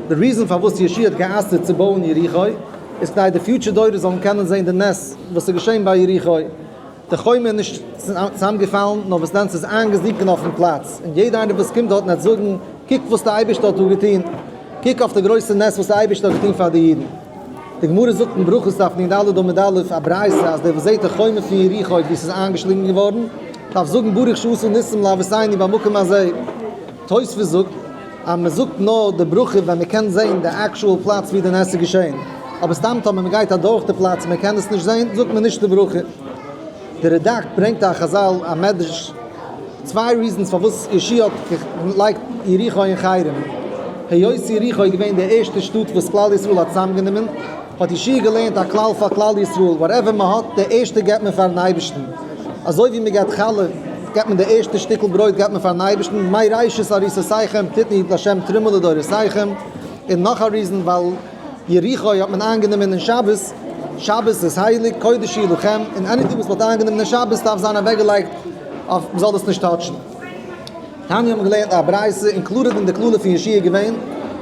A: די reason פארוואס יהושע האט גע'אסר'ט צו בויען יריחו, איז כדי די future דורות זאלן קענען זען די נס וואס איז געשען ביי יריחו. די חומה איז נישט צוזאמגעפאלן, נאר וואס דען ס'איז איינגעזינקען אויפן פלאץ, און יעדער איינער וואס קומט דארטן וועט זאגן, קוק וואס דער אייבערשטער האט דא געטון, קוק אויף די גרויסע נס וואס דער אייבערשטער האט געטון פאר די אידן. די גמרא זאגט אין ברכות דף נ ד עמוד א', א ברייתא, אז דער וואס זעט די חומה פון יריחו ווי ס'איז איינגעשלינגען געווארן, דארף זאגן ברוך שעשה ניסים לאבותינו במקום הזה. תוספות זאגט אז מען זאגט נאר די ברכה ווען מען קען זען די actual פלאץ ווי די נס איז געשען, אבער סתם טאמער מען גייט אדורך די פלאץ און מען קען עס נישט זען זאגט מען נישט די ברכה. די רדק ברענגט א חזל א מדרש צוויי reasons פארוואס יהושע האט געלייגט יריחו אין חרם. היות יריחו איז געווען די ערשטע שטאט וואס כלל ישראל האט צוזאמגענומען, האט יהושע געלערנט א כלל פאר כלל ישראל, whatever מען האט, די ערשטע געבט מען פארן אייבערשטן. אזוי ווי מען געבט חלה, געבט מען די ערשטע שטיקל ברויט געבט מען פארן אייבערשטן, מראשית עריסותיכם תתנו לה' תרומה לדורותיכם, און נאך א reason ווייל יריחו האט מען איינגענומען אין שבת, שבת איז הייליג, קודש היא לכם, און anything וואס מען האט איינגענומען אין שבת דארף זיין אוועקגעלייגט אויף מען זאל עס נישט touch ן. תניא האבן געלערנט א ברייתא און קלארער דען די קללה פון יהושע איז געווען,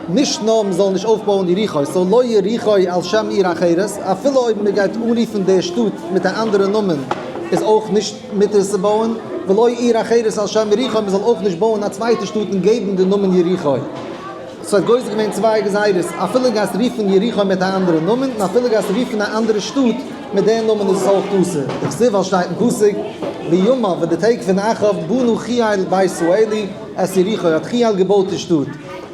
A: נישט נאר מען זאל נישט אויפבויען יריחו, סאו לא יריחו על שם עיר אחרת, אפילו אויב מען גייט אנרופן די שטאט מיט א אנדערע נאמען איז אויך נישט מותר צו בויען, ולא עיר אחרת על שם יריחו, מען זאל אויך נישט בויען א צווייטע שטאט און געבן די נאמען יריחו. ס'האט גוזר געווען צוויי גזירות, אפילו גייסט רופן יריחו מיט א אנדערע נאמען, און אפילו גייסט רופן א אנדערע שטאט מיט די נאמען איז עס אויך אסור. דכתיב ווייל שטייט אין פסוק, בימיו אין די טעג פון אחאב בנה חיאל בית האלי את יריחו האט חיאל געבויט די שטאט,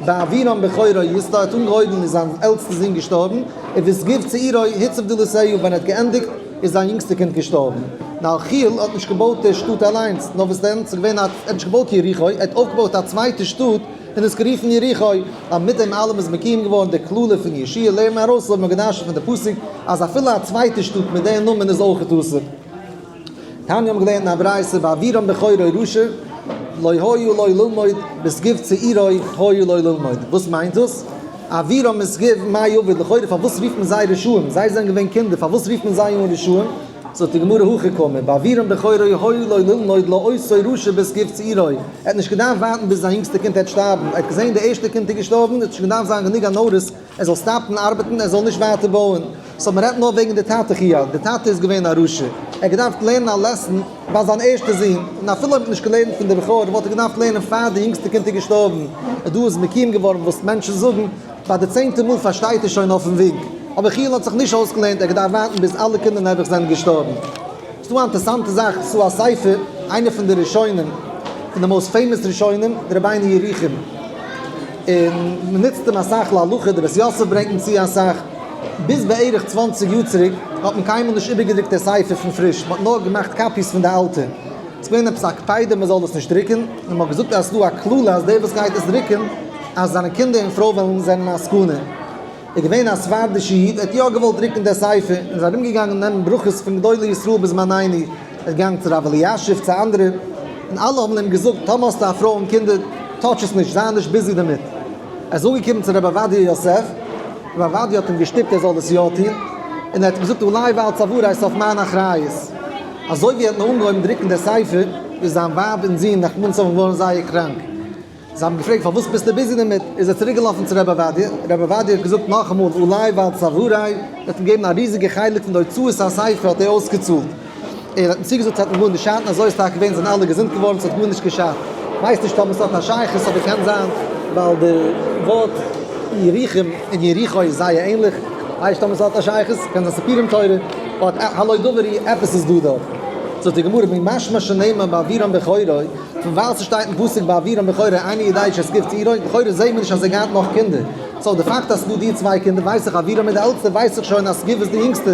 A: באבירם בכורו יסדה האט אנגעהויבן איז זיין עלטסטע זון געשטארבן, ובשגוב צעירו הציב דלתיה ווען ער האט געענדיגט איז זיין יונגסטע קינד געשטארבן. נאר חיאל האט נישט געבויט די שטאט אליינס, נאר וואס דען, ס'איז געווען א, ער האט נישט געבויט יריחו, ער האט אויפגעבויט א צווייטע שטאט, און עס גערופן יריחו, אז מיט דעם אלעם איז מקוים געווארן די קללה פון יהושע, לערן מיר ארויס אזוי ווי מ'האט געדרש'נט פון די פסוק, אז אפילו א צווייטע שטאט מיט דעם נאמען איז אויך אסור. תניא האבן געלערנט אין א ברייתא באבירם בכורו רשע, לא היה לו ללמוד, בשגוב צעירו היה לו ללמוד. וואס מיינט דאס? אבירם ושגוב מאי עביד, לכאורה פארוואס רופט מען זיי רשעים? זיי זענען געווען קינדער, פארוואס רופט מען זיי אן רשעים? זאגט די גמרא הכי קאמר, באבירם בכורו היה לו ללמוד לאותו רשע בשגוב צעירו, ער האט נישט געדארפט ווארטן ביז זיין יונגסטע קינד העט שטארבן, ער האט געזען די ערשטע קינד איז געשטארבן, האט שוין געדארפט זיין גענוג א notice ער זאל stop ן ארבעטן, ער זאל נישט ווייטער בויען, so מען רעדט נאר וועגן די טאטע חיאל, די טאטע איז געווען א רשע, ער האט געדארפט לערנען א lesson ביי זיין ערשטע זון, און אפילו אויב ער האט נישט געלערנט פון די בכור וואלט ער געדארפט לערנען פאר די יונגסטע קינד איז געשטארבן, און דא איז מקוים געווארן וואס מענטשן זאגן, ביי די צענטע מאל פארשטייט ער שוין אויפן וועג. אבער חיאל האט זיך נישט אויסגעלערנט, ער האט געדארפט ווארטן ביז אלע קינדער נעבעך זענען געשטארבן. ס'דא א אינטערסאנטע זאך, ס'דא א ספר, איינער פון די ראשונים, פון די most famous ראשונים, די רבינו ירוחם, און מ'נוצט אים אסאך להלכה, די בית יוסף ברענגט אים צו אסאך, ביז בערך 20 יאר צוריק האט מען קיינמאל נישט איבערגעדרוקט די ספר פון פריש, מ'האט נאר געמאכט copies פון די אלטע. ס'איז געווען עפעס א קפידה מ'זאל דאס נישט דרוקן, און מ'האט געזאגט אז ס'דא א קללה אז דער וואס גייט עס דרוקן, אז זיינע קינדער און פרוי וועלן זענען א סכנה. איז געווען א ספרדישע איד, ער האט יא געוואלט דרוקן דער ספר, און איז ארומגעגאנגען נעמען ברכות פון גדולי ישראל בזמנינו, ער איז געגאנגען צו רב אלישיב, צו אנדערע, און אלע האבן אים געזאגט, טאמער האסטו א פרוי און קינדער, touch עס נישט, זיי נישט busy דערמיט. ער איז אנגעקומען צו רבי עובדיה יוסף, רבי עובדיה האט אים געשטופט ער זאל עס יא טון, און ער האט אים געזאגט עלי ועל צווארי, ס'איז אויף מיין אחריות. אזוי ווי ער האט נאר אנגעהויבן דרוקן דער ספר, איז זיין ווייב און זון רחמנא לצלן געווארן זייער קראנק. זיי האבן געפרעגט פארוואס ביסטו busy דערמיט, איז ער צוריק געלאפן צו רבי עובדיה, רבי עובדיה האט געזאגט נאכאמאל עלי ועל צווארי, ער האט אים געגעבן א ריזיגע חלק פון די הוצאות הספר האט ער אויסגעצאלט, ער האט אים צוגעזאגט ס'וועט אים גארנישט שאטן, אזוי איז טאקע געווען, זענען אלע געזונט געווארן, ס'האט גארנישט געשאדט, כ'ווייס נישט אויב עס האט א שייכות אבער קען זיין ווייל די ווארט ירוחם און יריחו איז זייער ענליך, כ'ווייס נישט אויב עס האט א שייכות, קען זיין ס'איז פורים תורה, but הלא דבר הוא, עפעס איז דא דארט. זאגט די גמרא ממשמע שנאמר באבירם בכורו, פון ווייל ס'שטייט אין פסוק באבירם בכורו איני יודע ששגוב צעירו, לכאורה זעהט מען נישט אז ער געהאט נאך קינדער, so די פאקט אז ס'דא די צוויי קינדער ווייס איך אבירם איז די עלטסטע ווייס איך שוין אז שגוב איז די יונגסטע,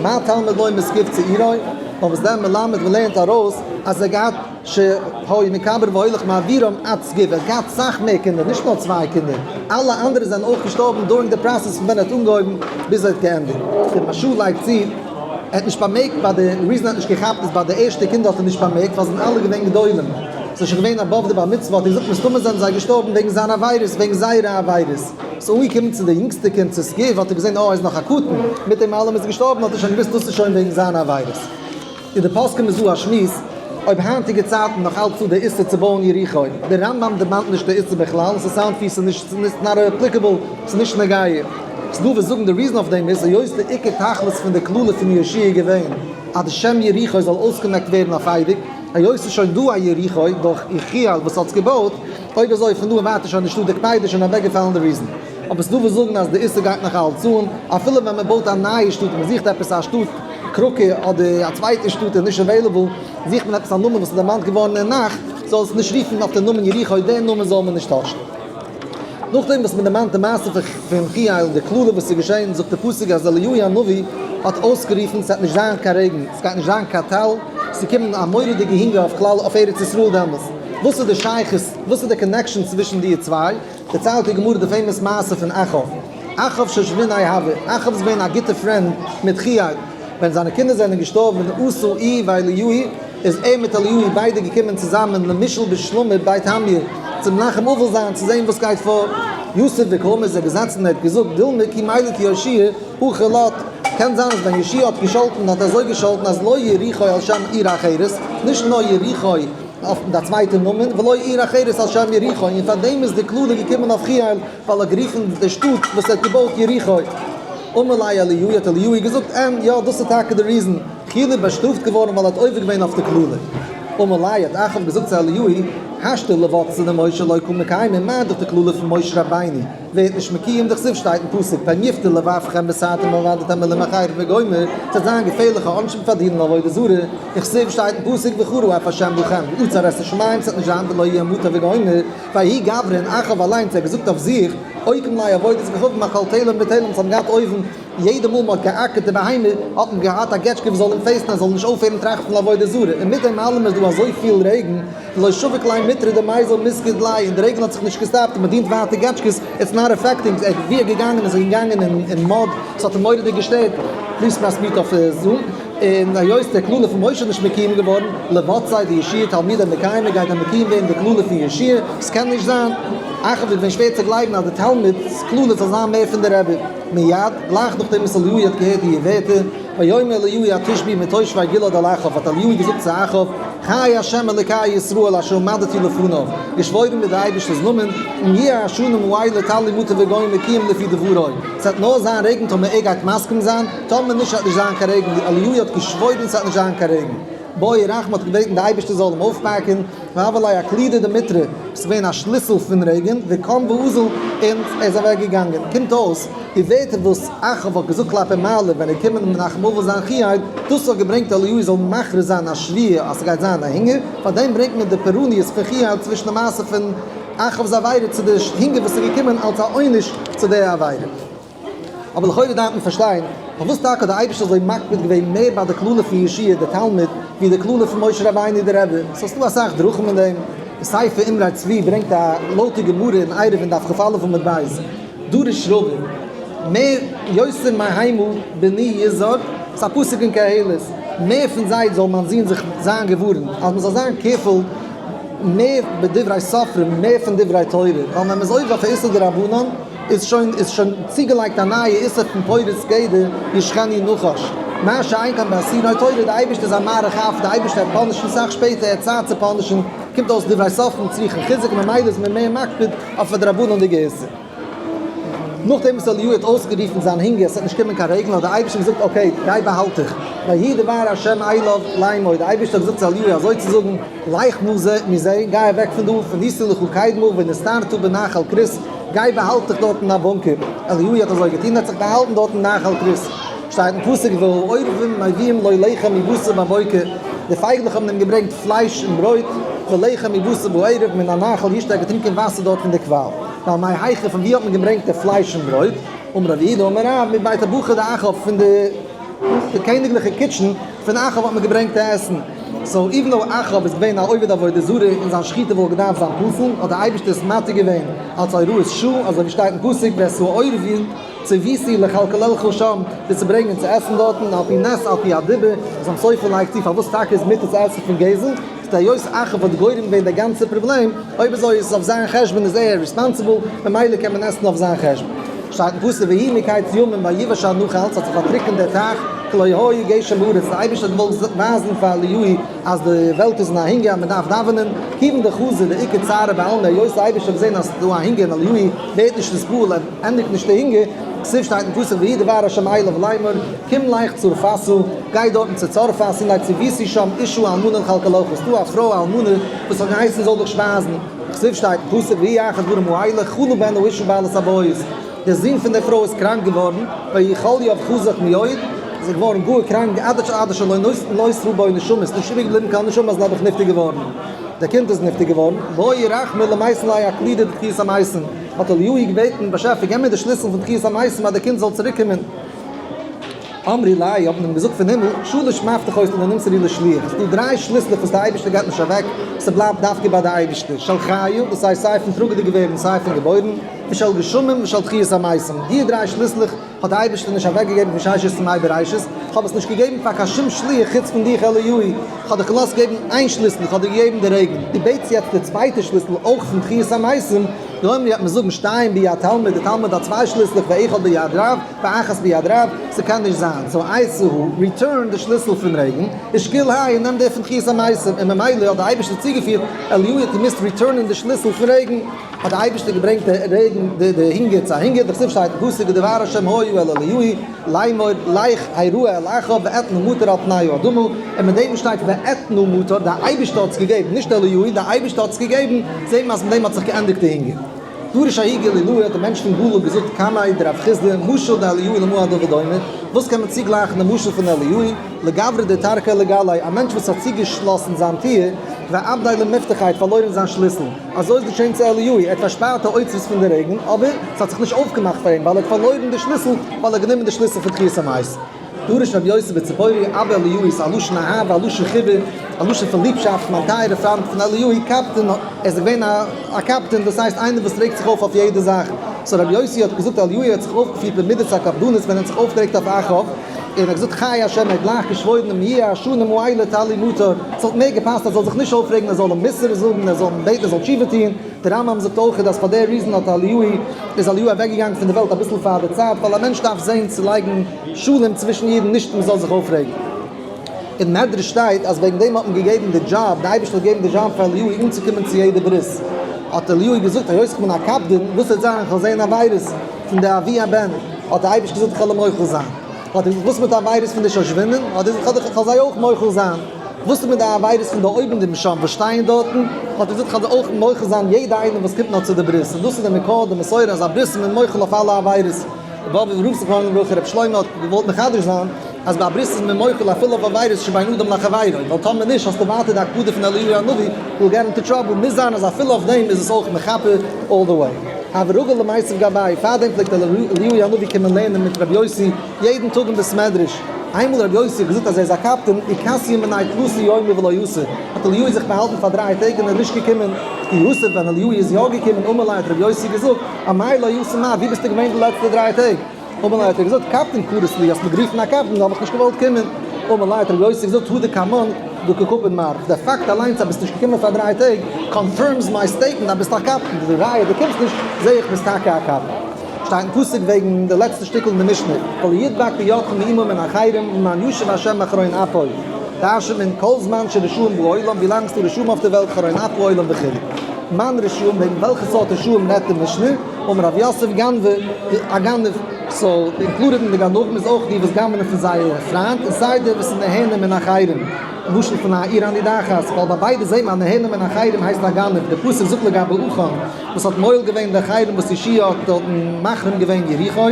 A: מה תלמוד לומר שגוב צעירו, נאר וואס דען מלמד מ'לערנט ארויס אז ער געהאט. שהיה מקבר והולך מעבירם עד סגיב, ער האט געהאט סאך מער קינדער, נישט נאר צוויי קינדער, אלע אנדערע זענען אויך געשטארבן during די process פון ווען ער האט אנגעהויבן ביז ער האט געענדיגט. דער מהרש"א לייגט צו, ער האט נישט באמערקט ביי די reason ער האט נישט געכאפט איז ביי די ערשטע קינדער האט ער נישט באמערקט ווייל זיי זענען אלע געווען גדולים, ס'איז שוין געווען above די בר מצוה האט ער געזאגט מסתמא זענען זיי געשטארבן וועגן זיינע עבירות וועגן זייערע עבירות, ס'איז אנגעקומען צו די יונגסטע קינד צו סגיב האט ער געזען אה ער איז נאך א קטן, מיט דעם אלעם איז ער געשטארבן האט ער שוין געוואוסט דאס איז שוין וועגן זיינע עבירות. אין די פוסקים איז דא א שמועס אויב היינטיגע צייטן נאך אלץ דא די איסור צו בויען יריחו, די רמב ם דערמאנט נישט די איסור בכלל, ס'איז sound ווי ס'איז נישט not applicable, ס'איז נישט נוגע. ס'איז דא וואס זאגן די reason אויף דעם איז היות די עיקר תכלית פון די קללה פון יהושע איז געווען אז די שם יריחו זאל אויסגעמעקט ווערן אויף אייביג, היות ס'איז שוין דא א יריחו דורך יחיאל וואס האט עס געבויט, אויב אזוי פון דא און ווייטער שוין נישטא די קפידה שוין אוועקגעפאלן די reason. אבער ס'דא וואס זאגן אז די איסור גייט נאך אלץ אן, אפילו ווען מ'בויט א נייע שטאט און מ'זוכט עפעס א שטאט, קראקע אדער א צווייטע שטאט איז נישט available, זוכט מען עפעס א נאמען וואס איז דערמאנט געווארן אין נ"ך, זאל עס נישט רופן אויף די נאמען יריחו, דעם נאמען זאל מען נישט טוישן. נאכדעם וואס מען דערמאנט די מעשה פון חיאל און די קללה וואס איז געשען, זאגט די פסוק אז אליהו הנביא האט אויסגערופן, ס'וועט נישט זיין קיין רעגן, ס'גייט נישט זיין קיין טל, ס'וועט קומען א מורא'דיגע הונגער אויף כלל אויף ארץ ישראל דעמאלס. וואס איז די שייכות, וואס איז די connection צווישן די צוויי? דערציילט די גמרא די famous מעשה פון אחאב. אחאב שושביניה הוה, אחאב איז געווען א גוטע friend מיט חיאל, ווען זיינע קינדער זענען געשטארבן אתא איהו ואליהו, איז ער מיט אליהו ביידע געקומען צוזאמען למישאל בשלמא בי טמיא, צו מנחם אבל זיין צו זען וואס גייט פאר. יתיב וקאמר איז ער געזעצן און ער האט געזאגט דילמא כי מילק יהושע הכי לט, קען זיין אז ווען יהושע האט געשאלטן האט ער אזוי געשאלטן אז לא יריחו על שם עיר אחרת, נישט נאר יריחו אויף די צווייטע נאמען, ולא עיר אחרת על שם יריחו, און פאר דעם איז די קללה געקומען אויף חיאל, ווייל ער האט גערופן די שטאט וואס ער האט געבויט יריחו. אמר ליה אליהו, האט אליהו געזאגט, אין, יא, דאס איז טאקע די reason, חיאל איז באשטראפט געווארן ווייל ער האט עובר געווען אויף די קללה. אמר ליה, האט אחאב געזאגט צו אליהו, השתא לבצתא דמשה לא קא מקיימא, מה דאך די קללה פון משה רבינו ווערט נישט מקוים, דכתיב שטייט אין פסוק פן יפתה לבבכם וסרתם ועבדתם אלהים אחרים וגומר, ס'וועט זיין געפערליכע עונשים פאר דינען עבודה זרה, דכתיב שטייט אין פסוק וחרה אף השם בכם ועצר את השמים, ס'וועט נישט זיין ולא יהיה מטר וגומר, ויהי גברא אחאב אליינס ער האט געזאגט אויף זיך, אוקים ליה עבודת כוכבים אכל תלם ותלם, זיי האבן געהאט אויבן, יעדע מאל מען האט געאקערט די בהמה האט מען געהאט א געטשקע וואס זאל אים פעסטן ער זאל נישט אויפהערן טראכטן פון עבודה זרה, און מיט דעם אלעם איז דא אזויפיל רעגן, ולא שביק ליה מיטרא דמיזל מיסגד ליה, און די רעגן האט זיך נישט געסטאפט און מען דינט ווייטער געטשקעס, it's not affecting, ער ווי ער געגאנגען איז ער געגאנגען אין mud, ס'האט אים מורא'דיג געשטערט, please press mute אויף Zoom, און היות די קללה פון משה איז נישט מקוים געווארן, לבצתיה דיהושע תלמידיה מקיימא גייט דען מקוים ווערן די קללה פון יהושע? ס'קען נישט זיין. אחאב איז געווען שווער צו גלייבן אז די תלמיד'ס קללה זאל זיין מער פון די רבי. מיד, גלייך נאכדעם וואס אליהו האט געהערט די ווערטער, ויאמר אליהו התשבי מתושבי גלעד אל אחאב, האט אליהו געזאגט צו אחאב, חי ה' אלוקי ישראל אשר עמדתי לפניו, געשוואוירן מיט די אייבערשטער'ס נאמען, אם יהיה השנים האלה טל ומטר וגו' מקוים לפי דברו, ס'וועט נאר זיין רעגן טאמער ער גייט מסכים זיין, טאמער נישט וועט נישט זיין קיין רעגן, אליהו האט געשוואוירן ס'וועט נישט זיין קיין רעגן. בעי רחמי האט געבעטן די אייבערשטער זאל אים אויפפאקן, והוה ליה אקלידא דמיטרא, ס'איז געווען א שליסל פון רעגן, וקם ואזיל, און ער איז אוועק געגאנגען. קומט אויס, די ווערטער וואס אחאב האט געזאגט כלפי מעלה ווען ער איז געקומען מנחם אבל זיין חיאל, דאס האט געברענגט אליהו זאל מכריז זיין א שבועה אז ס'גייט זיין א הונגער, פארדעם ברענגט מען די פורעניות פון חיאל צווישן די מעשה פון אחאב'ס עבירה צו די הונגער וואס איז געקומען אלס א עונש צו די עבירה. אבער לכאורה דארף מען פארשטיין, פארוואס טאקע האט דער אייבערשטער אזוי מקפיד געווען מער ביי די קללה פון יהושע דער תלמיד, ווי די קללה פון משה רבינו דער רבי? ס'איז דא אסאך דרכים אין דעם. די ספר אמרי צבי ברענגט א לויט די גמרא אין עירובין דף כ"א עמוד ב', דרש רבא, מער יותר מהמה בני יזהר, ס'איז א פסוק אין קהלת, מער פון זיי זאל מיין זון זיך זיין געווארנט, אז מ'זאל זיין careful מער בדברי סופרים מער פון דברי תורה, ווייל ווען מ'איז עובר אויף א איסור דרבנן, איז שוין איז שוין צוגעלייגט א נייע איסור פון פורץ גדר ישכנו נחש. מה שאין כן באסירי תורה, די אייבערשטער איז א מאריך אף, די אייבערשטער וועט פאנישן סאך שפעטער, ער האט צייט צו פאנישן, קומט אויס דברי סופרים צריכין חיזוק ממילא איז מען מער מקפיד אויף א דרבנן'דיגע איסור. נאכדעם וואס אליהו האט אויסגערופן זיין הונגער עס וועט נישט קומען קיין רעגן האט דער אייבערשטער געזאגט okay גיי באהאלט דיך, ויהי דבר ה' אליו לאמור, דער אייבערשטער האט געזאגט צו אליהו אזוי צו זאגן, לך מזה, גיי אוועק פון דא, פנית לך קדמה ונסתרת בנחל כרית, גיי באהאלט דיך דארט אין א בונקער. אליהו האט אזוי געטון, ער האט זיך באהאלטן דארט אין נחל כרית. שטייט אין פסוק והעורבים מביאים לו לחם ובשר בבוקר, די פייגלעך האבן אים געברענגט פלייש און ברויט, ולחם ובשר בערב מן הנחל ישתה, ער האט געטרונקען וואסער דארט פון די קוואל. ועל מי היכא, פון וואו האט מען געברענגט די פלייש און ברויט? אמר רב יהודה אמר רב, מבית הטבחים דאחאב, פון די קעניגליכע kitchen פון אחאב האט מען געברענגט די עסן. So even though אחאב איז געווען א עובד עבודה זרה און זיין שחיטה וואלט געדארפט זיין פסול, האט דער אייבערשטער עס מתיר געווען אלס הוראת שעה, אזוי ווי שטייט אין פסוק ואת העורבים צויתי לכלכלך שם, דיר צו ברענגען צו עסן דארטן, על פי נס על פי הדיבור, וואס חתם סופר לייגט צו פארוואס טאקע איז מותר צו עסן פון גזל, איז היות אחאב האט גורם געווען דער גאנצער פראבלעם, אויב אזוי איז עס אויף זיין חשבון איז ער responsible, ממילא קען מען עסן אויף זיין חשבון. שטייט אין פסוק ויהי מקץ ימים ויבש הנחל, ס'האט זיך פארטריקענט דער טייך, כי לא היה גשם בארץ, דער אייבערשטער האט געוואלט ווייזן פאר אליהו אז די וועלט איז אין א הונגער אז מען דארף דאווענען, כיוון דחזא דאיכא צערא בעלמא, היות דער אייבערשטער האט געזען אז ס'איז דא א הונגער און אליהו ווערט נישט נתפעל, ער ענדיגט נישט די הונגער, כתיב שטייט אין פסוק ויהי דבר השם אליו לאמור, קום לך צרפתה, גיי דארטן צו צרפת, הנה צויתי שם אשה אלמנה לכלכלך, ס'איז דא א פרוי א אלמנה וואס האט געהייסן זאל דיך שפייזן, כתיב שטייט אין פסוק ויהי אחר דברים האלה חלה בן האשה בעלת הבית, דער זון פון דער פרוי איז קראנק געווארן, ויהי חליו חזק מאוד, איז ער געווארן גאר קראנק, עד אשר לא נותרו בו נשמות, נישט איבערגעבליבן קיין נשמה איז נעבעך נפטר געווארן. דער קינד איז נפטר געווארן, בעי רחמי למיתן ליה אקלידא דתחיית המתים, האט אליהו געבעטן, באשעפער געב מיר די שליסל פון תחיית המתים אז דער קינד זאל צוריק קומען. אמרי ליה, האט מען אים געזאגט פון הימל, שלש מפתחות לא נמסרו לשליח, ס'איז דא דריי שליסלעך וואס דער אייבערשטער געבט נישט אוועק, ס'בלייבט דווקא ביי דער אייבערשטער, של חיי, דאס הייסט סיי פון טראגעדיג ווערן סיי פון געבוירן, ושל גשמים ושל תחיית המתים, די דריי שליסלעך האט דער אייבערשטער נישט אוועקגעגעבן פון ששת ימי בראשית, איך האב עס נישט געגעבן פאר קיין שום שליח חוץ פון דיך אליהו, איך האב דיך געלאזט געבן איין שליסל, איך האב דיר געגעבן די רעגן, דו בעטסט יעצט די צווייטע שליסל אויך פון תחיית המתים, יאמרו וועט מען זאגן שתיים ביד תלמיד, די תלמיד האט צוויי שליסלעך ואחד ביד רב, ואחת ביד רב, ס'קען נישט זיין, so אייתי הא, return די שליסל פון רעגן, ושקיל האי און נעם די פון תחיית המתים, און ממילא האט די אייבערשטער צוגעפירט, אליהו האט געמוזט return ען די שליסל פון רעגן. האט דער אייבערשטער געברענגט די רעגן די די הונגער צו א הונגער, דכתיב שטייט אין פסוק ודבר השם היה אל אליהו לאמור לך הראה אל אחאב ואתנה מטר על פני האדמה, און מיט דעם שטייט ואתנה מטר, דער אייבערשטער האט עס געגעבן, נישט אליהו, דער אייבערשטער האט עס געגעבן, זעט מען אז מיט דעם האט זיך געענדיגט די הונגער. דרש ההוא גלילאה האט דער מענטש פון גליל געזאגט קמיה דרב חסדא משל דאליהו למה הדבר דומה, וואס קען מען צוגלייכן די משל פון אליהו לגברא דטרקא לגליה, א מענטש וואס האט צוגעשלאסן זיין טיר, ואבדיה למפתחיה האט פארלוירן זיין שליסל. אזוי איז געשען צו אליהו, ער האט פארשפארט די אוצרות פון די רעגן, אבער ס'האט זיך נישט אויפגעמאכט פאר אים, ווייל ער האט פארלוירן די שליסל, ווייל ער האט גענומען די שליסל פון תחיית המתים. דרש רבי יוסי בציפורי, אבא אליהו איז א לשון אהבה, א לשון חיבה, א לשון פון ליבשאפט, מיין טייערע פריינט פון אליהו, קאפטען, ער איז געווען א קאפטען, דאס הייסט איינער וואס רעגט זיך אויף אויף יעדע זאך. So רבי יוסי האט געזאגט אליהו האט זיך אויפגעפירט במידת הקפדנות ווען ער האט זיך אויפגערעגט אויף אחאב, און ער האט געזאגט חי השם, ער האט גלייך געשוואוירן אם יהיה השנים האלה טל ומטר, עס וואלט מער געפאסט ער זאל זיך נישט אויפרעגן ער זאל אים מוסר זאגן ער זאל אים בעטן ער זאל תשובה טון, דער רמב ם זאגט אויך אז פאר די reason האט אליהו איז אליהו אוועק געגאנגען פון די וועלט אביסל פאר די צייט ווייל א מענטש דארף זען צו לייגן שלום צווישן אידן נישט מען זאל זיך אויפרעגן. אין מדרש שטייט אז וועגן דעם האט מען געגעבן די דזשאב, די אייבערשטער האט געגעבן די דזשאב פאר אליהו אנצוקומען צו יעדע ברית, האט אליהו געזאגט היות איך בין א קפדן וואס וועט זיין איך וועל זען עבירות פון די אבי הבן, האט דער אייבערשטער געזאגט איך וועל אים מוחל זיין, האט ער געזאגט וואס מיט די עבירות פון די שושבינין, האט ער געזאגט איך וועל זיי אויך מוחל זיין, וואס איז מיט די עבירות פון די עומדים שם וואס שטייען דארטן, האט ער געזאגט איך וועל זיי אויך מוחל זיין יעדע איינער וואס קומט נאר צו די ברית, און דאס איז די מקור די מסורה אז א ברית איז מען מוחל אויף אלע עבירות, דער באבובער רב זכרונו לברכה רבי שלמה האט געוואלט מחדש זיין אז ביי א ברית איז מען מוחל אפילו אויף עבירות שבין אדם לחבירו, ווייל טאמער נישט האסטו ווייטער די הקפדה פון אליהו הנביא, will get into trouble, מוז זיין אז אפילו אויף דעם איז עס אויך מכפר all the way. הוה רגיל למיתב גביה, פארדעם פלעגט אליהו הנביא קומען לערנען מיט רבי יוסי יעדן טאג אין בית מדרש. איינמאל רבי יוסי האט געזאגט אז ער איז א קפדן, איכסיה מיניה תלתא יומי ולא אתא, האט אליהו זיך באהאלטן פאר דריי טעג און ער איז נישט געקומען. כי אתא, ווען אליהו איז יא געקומען אמר ליה האט רבי יוסי געזאגט, אמאי לא אתית מר, וואו ביסטו געווען די לעצטע דריי טעג? אמר ליה האט ער געזאגט, קפדן קרית לי, האסט מיר גערופן א קפדן, האב איך נישט געוואלט קומען. אמר ליה האט רבי יוסי געזאגט, הא דקמן דקא קפיד מר, דער פאקט אליינס אז ביסט נישט געקומען פאר דריי טעג, confirms my statement אז ביסט א קפדן, די ראיה דו קומסט נישט, זעה איך ביסט טאקע א קפדן. שטייט אין פסוק וועגן די לעצטע שטיקל אין די משנה, ולא ידבק בידך מאומה מן החרם למען ישוב השם מחרון אפו, דרש'נט מען כל זמן שרשעים בעולם, ווילאנג ס'דא רשעים אויף די וועלט חרון אף העולם וכו'. מאן רשעים, וועגן וועלכע סארט רשעים רעדט די משנה? אמר רב יוסף גנבי, א גנב, so included אין די גנבים איז אויך די וואס גנב'נען פון זייערע פריינט, און סיי די וואס איז נהנה מן החרם, למשל פון א עיר הנידחת, ווייל ביי ביידע זעהט מען אז נהנה מן החרם הייסט א גנב, די פסוק זאגט לגבי עכן וואס האט מועל געווען די חרם וואס יהושע האט דארטן מחרים געווען יריחו,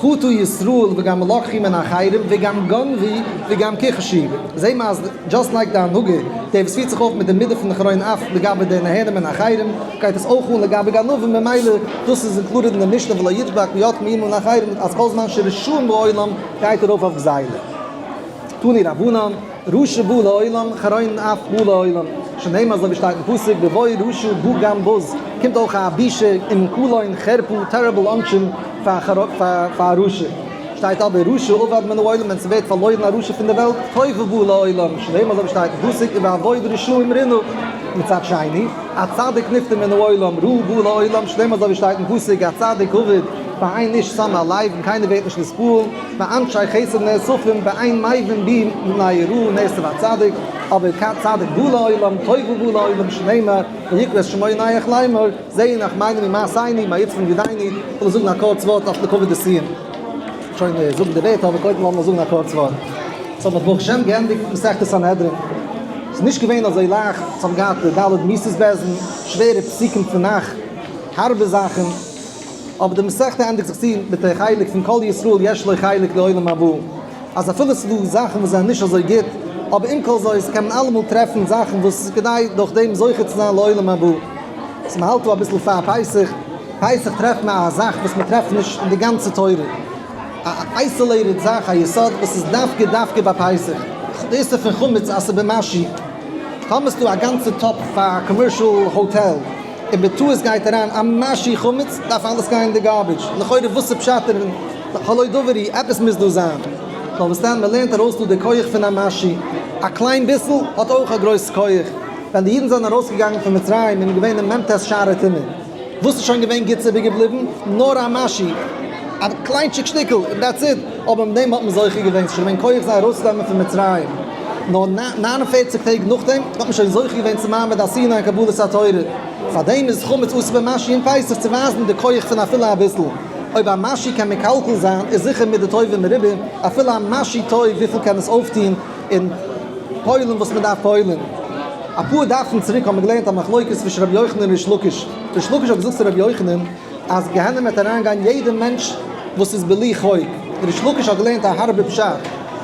A: חטא ישראל וגם לקחו מן החרם וגם גנבו וגם כחשו, זעהט מען אז just like די הנהגה, דער וואס פירט זיך אויף מיט די מידה פון חרון אף לגבי די נהנה מן החרם, גייט עס אויך אן לגבי גנבים, ממילא דאס איז included אין די משנה ולא ידבק בידך מאומה מן החרם אז כל זמן שרשעים בעולם גייט ארויף אויף גזילה. תנו רבנן. רשע בא לעולם, חרון אף בא לעולם, שנאמר אזוי ווי שטייט אין פסוק, בבוא רשע בא גם בוז, קומט אויך א בושה און קלון, חרפה, terrible עונשים פאר א רשע. שטייט אבער רשע אבד מן העולם ווען ס'ווערט פארלוירן א רשע פון די וועלט, טובה בא לעולם, שנאמר אזוי ווי שטייט אין פסוק, ובאבוד רשעים רינה. מצד שני, א צדיק נפטר מן העולם, רעה בא לעולם, שנאמר אזוי ווי שטייט אין פסוק, א צדיק אבד, ואין איש שם על לב, און קיינער ווערט נישט נתפעל, ואנשי חסד נאספים, ואין מבין בי מפני רעה נאסף הצדיק, אבער כת צדיק בא לעולם, טובה בא לעולם, שנאמר, ויקרא את שמו נח לאמור, זה ינחמנו ממעשינו, מה יצפון ידינו, כ'וויל זאגן א קורץ ווארט אויף לכבוד די סיום. שוין זאגן די ווערטער אבער קודם לאמיר זאגן א קורץ ווארט. ס'האט מען ברוך השם געענדיגט מסכת סנהדרין. ס'איז נישט געווען אזוי לייכט, ס'האבן געהאט די ד' מיתות בית דין, שווערע פסוקים פון נ"ך, הארבע זאכן. אבער די מסכתא ענדיגט זיך צו מיט די חלק פון כל ישראל יש לו חלק לעולם הבא. אז אפילו ס'איז דא זאכן וואס זענען נישט אזוי גוט, אבער עם כל זאת קען מען אלעמאל טרעפן זאכן וואס איז כדאי דורך דעם זוכה צו זיין לעולם הבא. סאו מ'האלט דא אביסל פאר פסח. פסח טרעפט מען א זאך וואס מען טרעפט נישט אין די גאנצע תורה, א isolated זאך, א יסוד וואס איז דווקא דווקא ביי פסח, די איסור פון חמץ אסור במשהו, טאמער איז דא א גאנצע טאפ פאר א commercial האטעל און בטעות גייט אריין א משהו חמץ דארף אלעס גיין אין די garbage, לכאורה וואס איז פשט דערין, הלא דבר הוא, עפעס מוז דא זיין, נאר וואס דען, מען לערנט ארויס דא די כח פון א משהו, א קליין ביסל האט אויך א גרויס כח, ווען די אידן זענען ארויסגעגאנגען פון מצרים איז מען געווען אין מ"ט שערי טומאה. וואס איז שוין געווען גוטס איבערגעבליבן? נאר א משהו, א קליינטשיק שטיקל, און that's it. אבער מיט דעם האט מען זוכה געווען, ס'איז שוין געווען כח זיי ארויסצונעמען פון מצרים. נאר 49 טעג נאכדעם האט מען שוין זוכה געווען צו מעמד הר סיני און קבלת התורה. פארדעם איז חמץ אסור במשהו אין פסח צו ווייזן די כח פון אפילו אביסל. אויב א משהו קען מקלקל זיין, איז זיכער מידה טובה מרובה, אפילו א משהו טוב וויפיל קען עס אויפטון און פועל'ן וואס מען דארף פועל'ן. אפאר דפים צוריק האבן מיר געלערנט א מחלוקת צווישן רבי יוחנן און ריש לקיש. ריש לקיש האט געזאגט צו רבי יוחנן אז גיהנום וועט אריינגיין יעדער מענטש וואס איז בלי חוק. ריש לקיש האט געלערנט א הארבע פשט,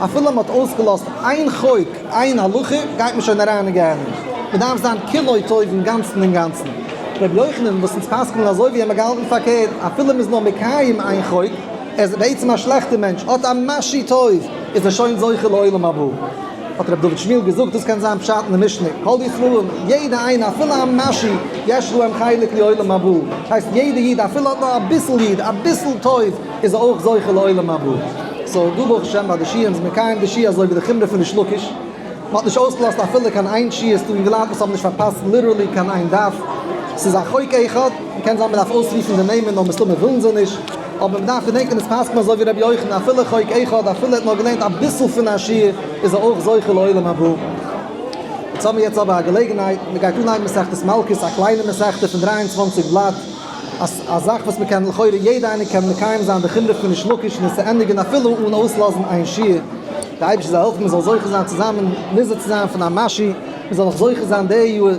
A: אפילו מען האט אויסגעלאזט איין חוק, איין הלכה, גייט מען שוין אריין אין גיהנום. מען דארף זיין כולו טוב אינגאנצן אינגאנצן. רבי יוחנן וואס אונז פסק'נען אזוי ווי אים האט געהאלטן פארקערט, אפילו מען איז נאר מקיים איין חוק, ער איז בעצם א שלעכטער מענטש, האט א משהו טוב, איז ער שוין זוכה לעולם הבא. האט רבי דוד שמואל געזאגט, דאס קען זיין פשט אין די משנה, כל ישראל, יעדע איינער, אפילו א משהו, יש להם חלק לעולם הבא, הייסט יעדע איד אפילו האט נאר אביסל איד, אביסל טוב, איז ער אויך זוכה לעולם הבא. so דא ברוך השם ביי די שיעור איז מקיים די שיעור אזוי ווי די חומרא פון ריש לקיש, מען האט נישט אויסגעלאזט אפילו קיין איין שיעור, ס'דא אינגעלייט וואס האבן נישט פארפאסט literally קיין איין דף, ס'איז א חוק אחד, קען זיין מען דארף אויסרופן די נעמען נאר מסתמא ווילן זיי נישט, אבער מען דארף געדענקען עס פסק'ט מען אזוי ווי רבי יוחנן אפילו חוק אחד אפילו ער האט נאר געלערנט אביסל פון א שיעור איז ער אויך זוכה לעולם הבא. יעצט האבן מיר יעצט אבער א געלעגנהייט, מען גייט אנהייבן מסכת מלקות, א קליינע מסכתא פון 23 בלאט, א זאך וואס מען קען לכאורה יעדע איינער קען מקיים זיין די חומרא פון ריש לקיש און עס צו ענדיגן אפילו אן אויסלאזן איין שיעור. די אייבערשטער זאל העלפן מען זאל זוכה זיין צוזאמען נזהר צו זיין פון א משהו, מען זאל נאך זוכה זיין די יאר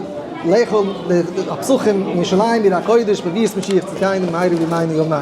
A: לאכול די פסחים אין ירושלים עיר הקודש בביאת משיח צדקינו במהרה בימינו אמן.